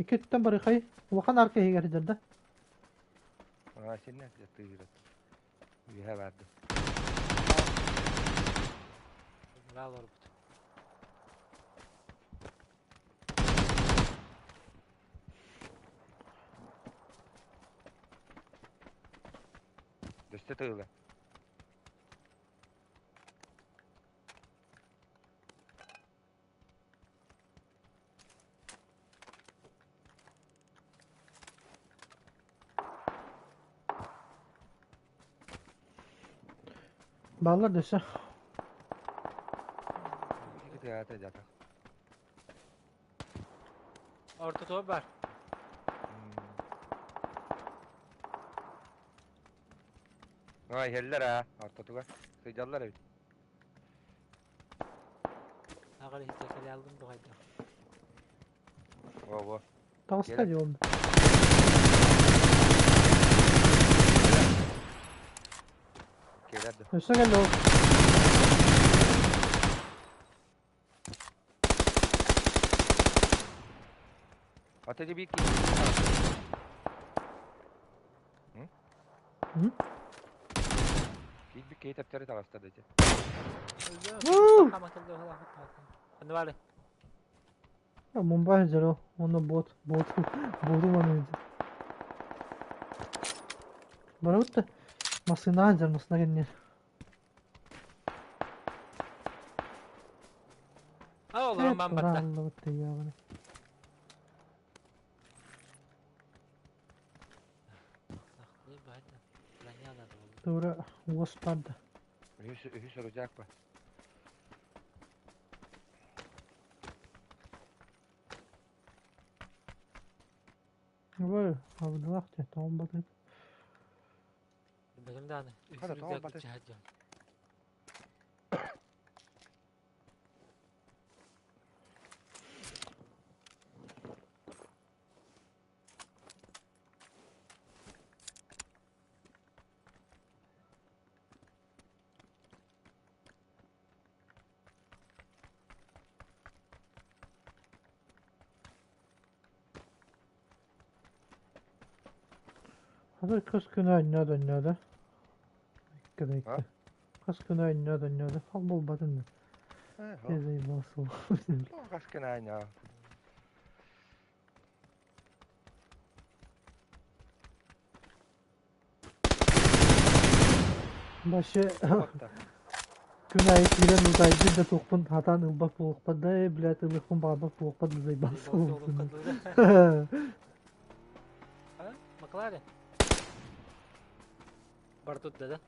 Икки өттүттэн барыхай. Улахан арка иһигэр сылдьар да. Аа, синнэ тыыһырат. Үөһэ баар дуо? Баа олорбут. Дөстө тыыла. Бааллар дөссө. Икки тыаата дьата. Ортотугар бар. Ой, иһэллэр аа, ортотугар. Сыдьаллар эбит. Аҕар иһитэ кэлэ алдым дуһайда. Во-во. Таҕыста Кэлэ. дии ол. Кэлэр да. Өссө кэллэ ол. Ата дии биир киһи. М? Киирбит киһи тэптэри таҕыста да ити. Уу! Ханна баары? Мумбай сылдьар ол. Уонна бот. Бот. Боту маныы сылдьар. Барабыт да массыынаҕа сылдьар массыына кэннигэр. А олорон бан барда. Аллабыт тыйаабыны. Тура уос барда. Үһүс үһүс рюкзак ба. Ой, абдылах те, тоҕом батып. Бэлэм дааны. Үһүс Хата, тоҕо рюкзак батыр. дьаһадьан. Хата хас күнэ анньаада анньаада. Икки А? икки. Хас күнэ анньаада анньаада. Хал буолбатын да. Э, Я заебался. Хас күн аанньаа. Вообще Отта. күн аайы киирэн утайдыр да туохпун хатаан ылбат буолуохпат да э, блядь, ылыахпын баҕарбат буолуохпат да заебался буолбун. А? Макларен. Бар тут да, да?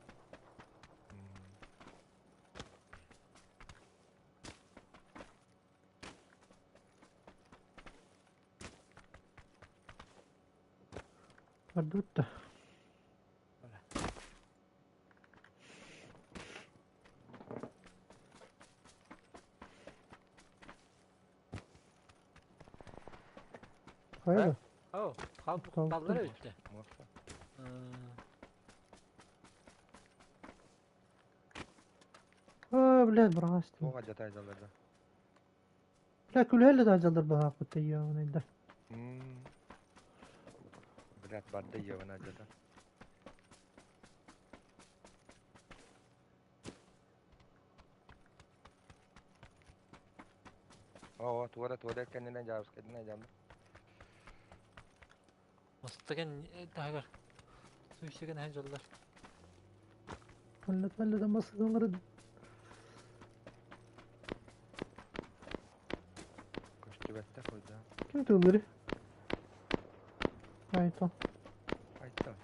Бардыбыт да. Хайа да? О, Хал- қалдыра өтті. Муоста. блядь, быраҕастым. Туох алдьата сылдьаллар да? Бля, күлүһэллэ да дьаллар баһаахпыт ебаныйдар. Блядь, барда ебана алдьата. Оо, туора туора кэннинэн дьаабыскайдынан дьаамда. Мастыгын таһыгар сүүсүгэн аһын дьоллор. Мэллэ мэллэ масыгынлары Көстүбэттэр хойда. Ким тыллары? Айтон. Айтон.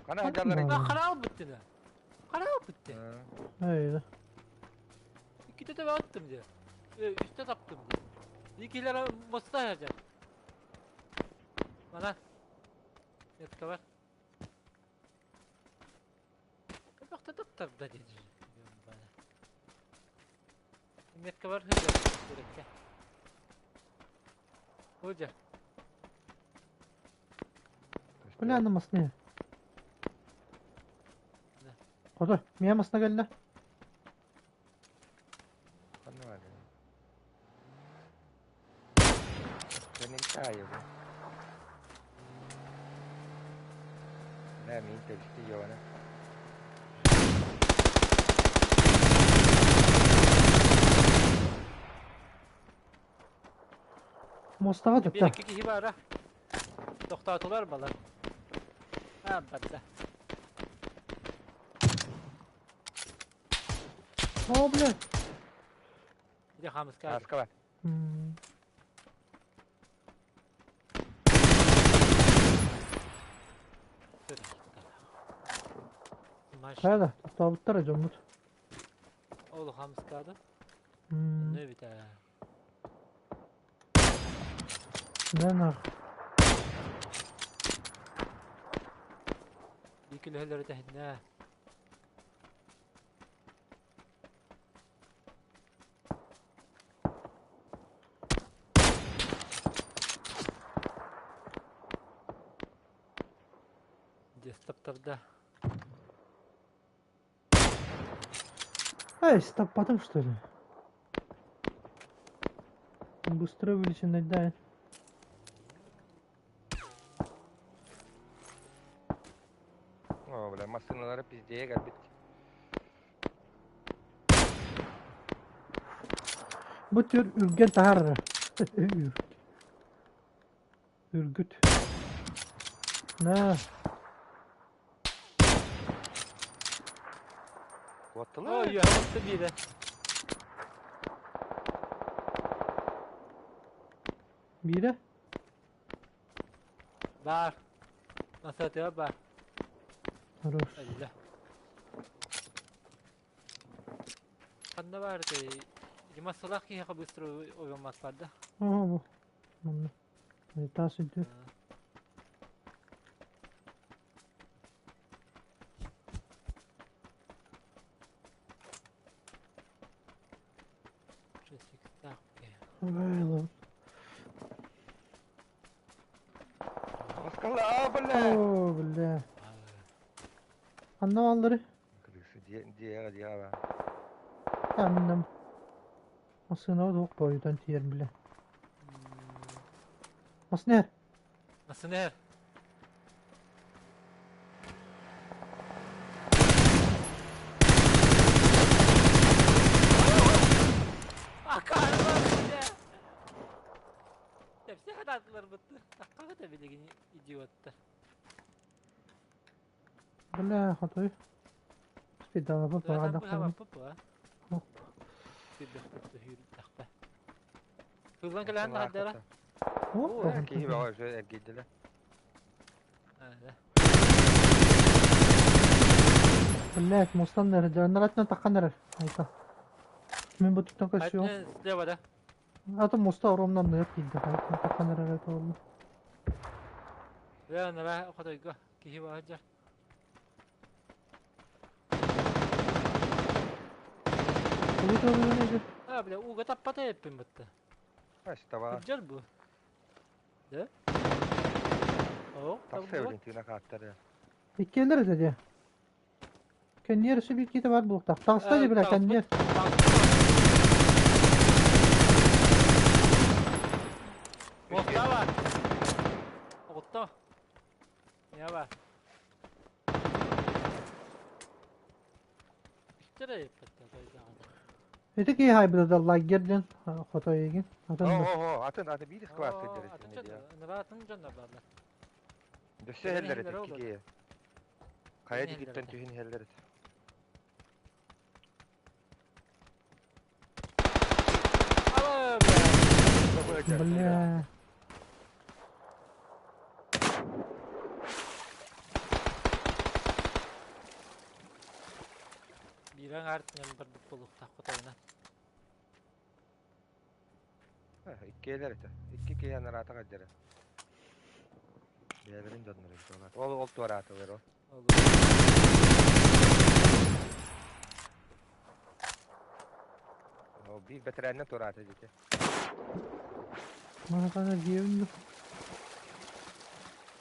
Хана дьаллар Хара албыттына. Хара албытты. Öyle. İki de attım diye. Üste taptım diye. İkiler masada ayacak. Bana. Yatka var. Bak da taptar da dedi. Bana. Метка бар hızlı. Gerekçe. Hoca. Бля, аны масны. Хотой, мия масна кэллэ. Ханна бар. Кэнник таайы бу. Бля, мин тэбисти ебана. Мостаҕа Bir тутта. iki kişi var ha. Toxtatular balar. Ha batta. О, бля. Bir de hamıska. Аска бар. Хайда, тоқтообуттар дьоммут. Ол хамыскады. Ne biter. Да нах. Икилэһэллэрэ тэһиннэ. Дестаптарда. Эй, стоппатым что ли? Быстро увеличенный да. О, бля, массыналары пиздее кэлбит. Бу түр үрген тахар. Үр. Үргүт. На. Куоттылар. Ой, hamısı biri. Биирэ. Бар. Masatı бар. Хорош. Allah. Ханна бар ты. Масалах киһиэхэ быстро ойоммат бар да. Ага, бу. Манна. Тас үдү. Ой, Аскала, бля. О, бля. Ханна баллары? Крысы, дьиэҕэ дьиэҕэ баар. Аннам. Масына туох бойутан тиэр, бля. Масына. Масынер. Акарма бля. Я всех ататылар бытты. Такка да билигин идиоттар. Бля, хотой. Спидала бу Там паҕа бу папа. Оп. Кыллан кэлэн хаадара. Оп. Киһи бөҕө өсө эргийдилэр. Блять, мостан эрэ, наратынан таххан эрэр. Айта. Мин бу туттан көссүөм. Слева да. Ата моста оромнан ныр киирдэ. Таххан эрэр это Бля, нара хотойго киһи баажар. А, бля, уга таппата эппин бытты. Астава. Кырдьар бу. Да? О, Тахса Валентина хааттар. Иккиэлэр этэ дии. Кэнниэр өссө биир киһитэ баар буолуохтаах. Таҕыста дии бля, кэнниэр. Оттава! Отто! Ява. Ити киһи хайбыта да лагер диэн хотой игин. Атын О, о, атын атын биир склад сылдьар этин. Атын дьоннор бааллар. Дөссө иһэллэр этэ икки киһи. Хайа дигиттэн түһүн иһэллэр этэ. Бля. Биирэн аҥаартынан барбыт буолуохтаах хотойунан. Иккиэлэр этэ. Икки киһи анараата хаддьара. Бэйэлэрин дьонноро эбит ол. Ол ол туораатылар ол. Ол биир бэтэрээннэн туораата дьити. Манакана диэбин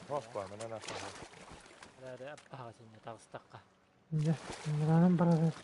Хоппа, манан аппаха. Эрээри аппаха синньэ таҕыстахха. Дьэ, ыҥыраанан барабыт.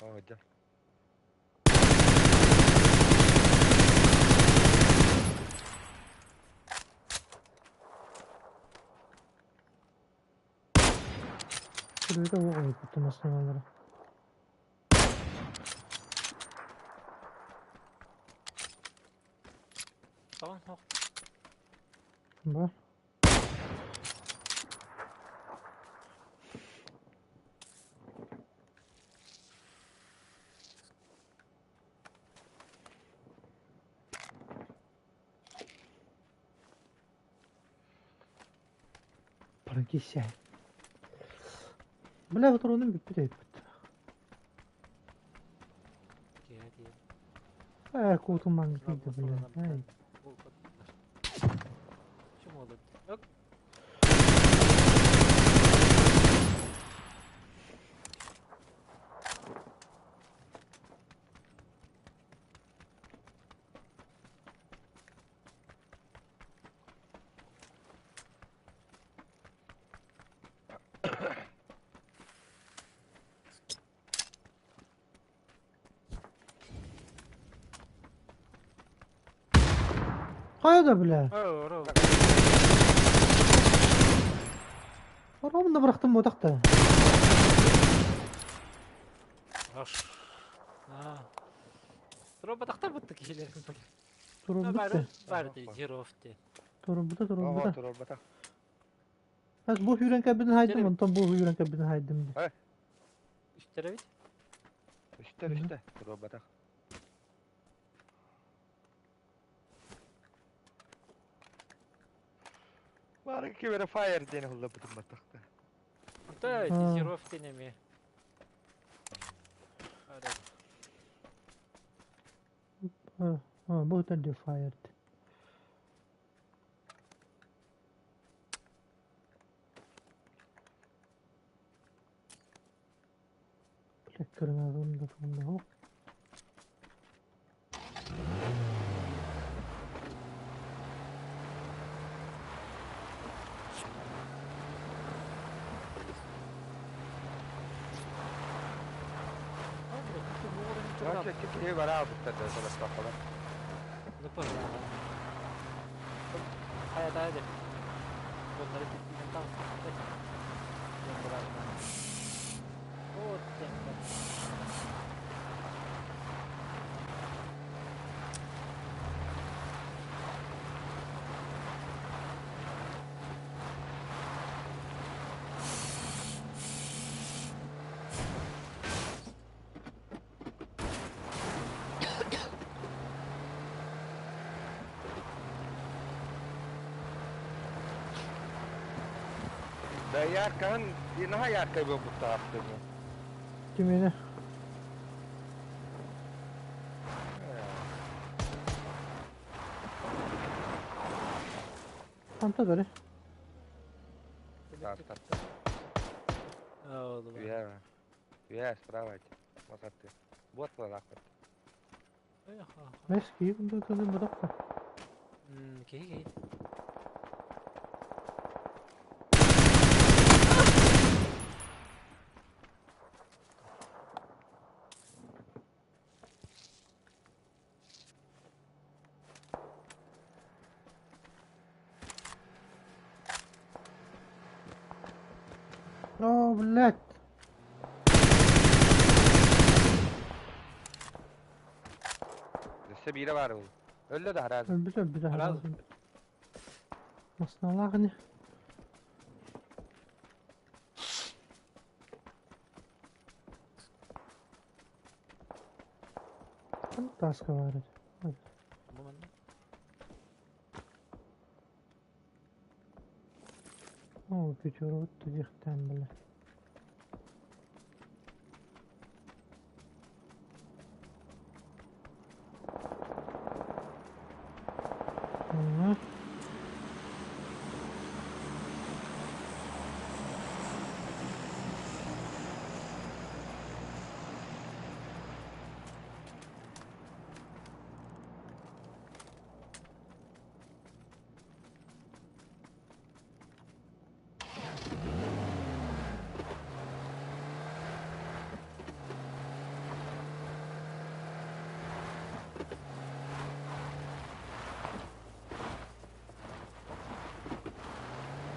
Оо, дьэ. Күрүөтэ уох ыйыппыттым массыыналары. Тоҕон суох. Бар. Прокисяй. Бля, патроным бүппүт эбиппит. Ээ, куутумаҥ киирдэ, бля. Эй. Хайа да бля. Ровно бырахтым буотах да. Туруорбатахтар бытты киһилэр. Туруорбут Бары дии, Туруорбута, туруорбута. Туруорбатах. Хас бу сүүрэн кэлбитин хайдым, онтон бу сүүрэн кэлбитин хайдым дии. Үстэр эбит. Үстэр, үстэ. Туруорбатах. Бары кибер фаер диэн hulлапытым баттахта. Онто дезировки диэн эмиэ. Бу это фаер. Бля, кырнаҕым да тугунна Киһи бараабыттар да солостохолор. Хайа таа деп. Bunları tam Яркаһын наһаа яркай буолбуттаахтын. Кимиэнэ? Ханта бары. Тааттаттан. Оолула. Үһэ үһэ справа эти. Масатты. Буот буолаахпыт. Бэс киһи курдук тылын бодохто. Киһи киһи. О, блядь. Өссө биирэ баар ол. Өллө да харааз. Өлбүт өлбүт Харааз. Масналаах ини. Таска баар этэ. Бу манна. Оо, пятерот диэхтээн бile. Мм.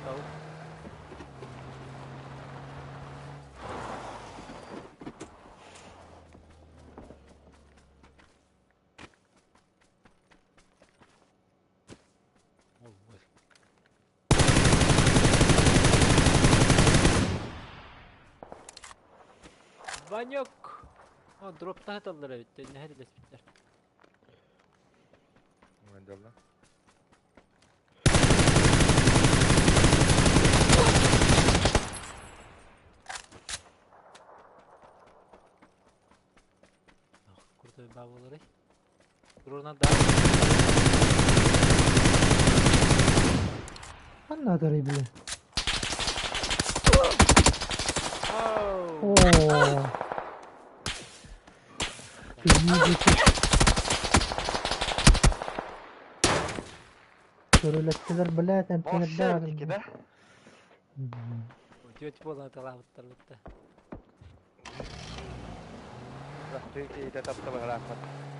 Тау. Ой. Ванек! О, дроптаһы таллар эбит, төннөһөр илэспиттэр. Дьолло. Крутой бабылары. Турурунан да. Ханна атарый бile. Оу! Оо. Кирии Көрүлэттилэр, блядь, Боссе эмтэнэрдээх ики да? Тетя буолан талаабыттар бытта. Рахты киһитэ таптабыһыраахпат.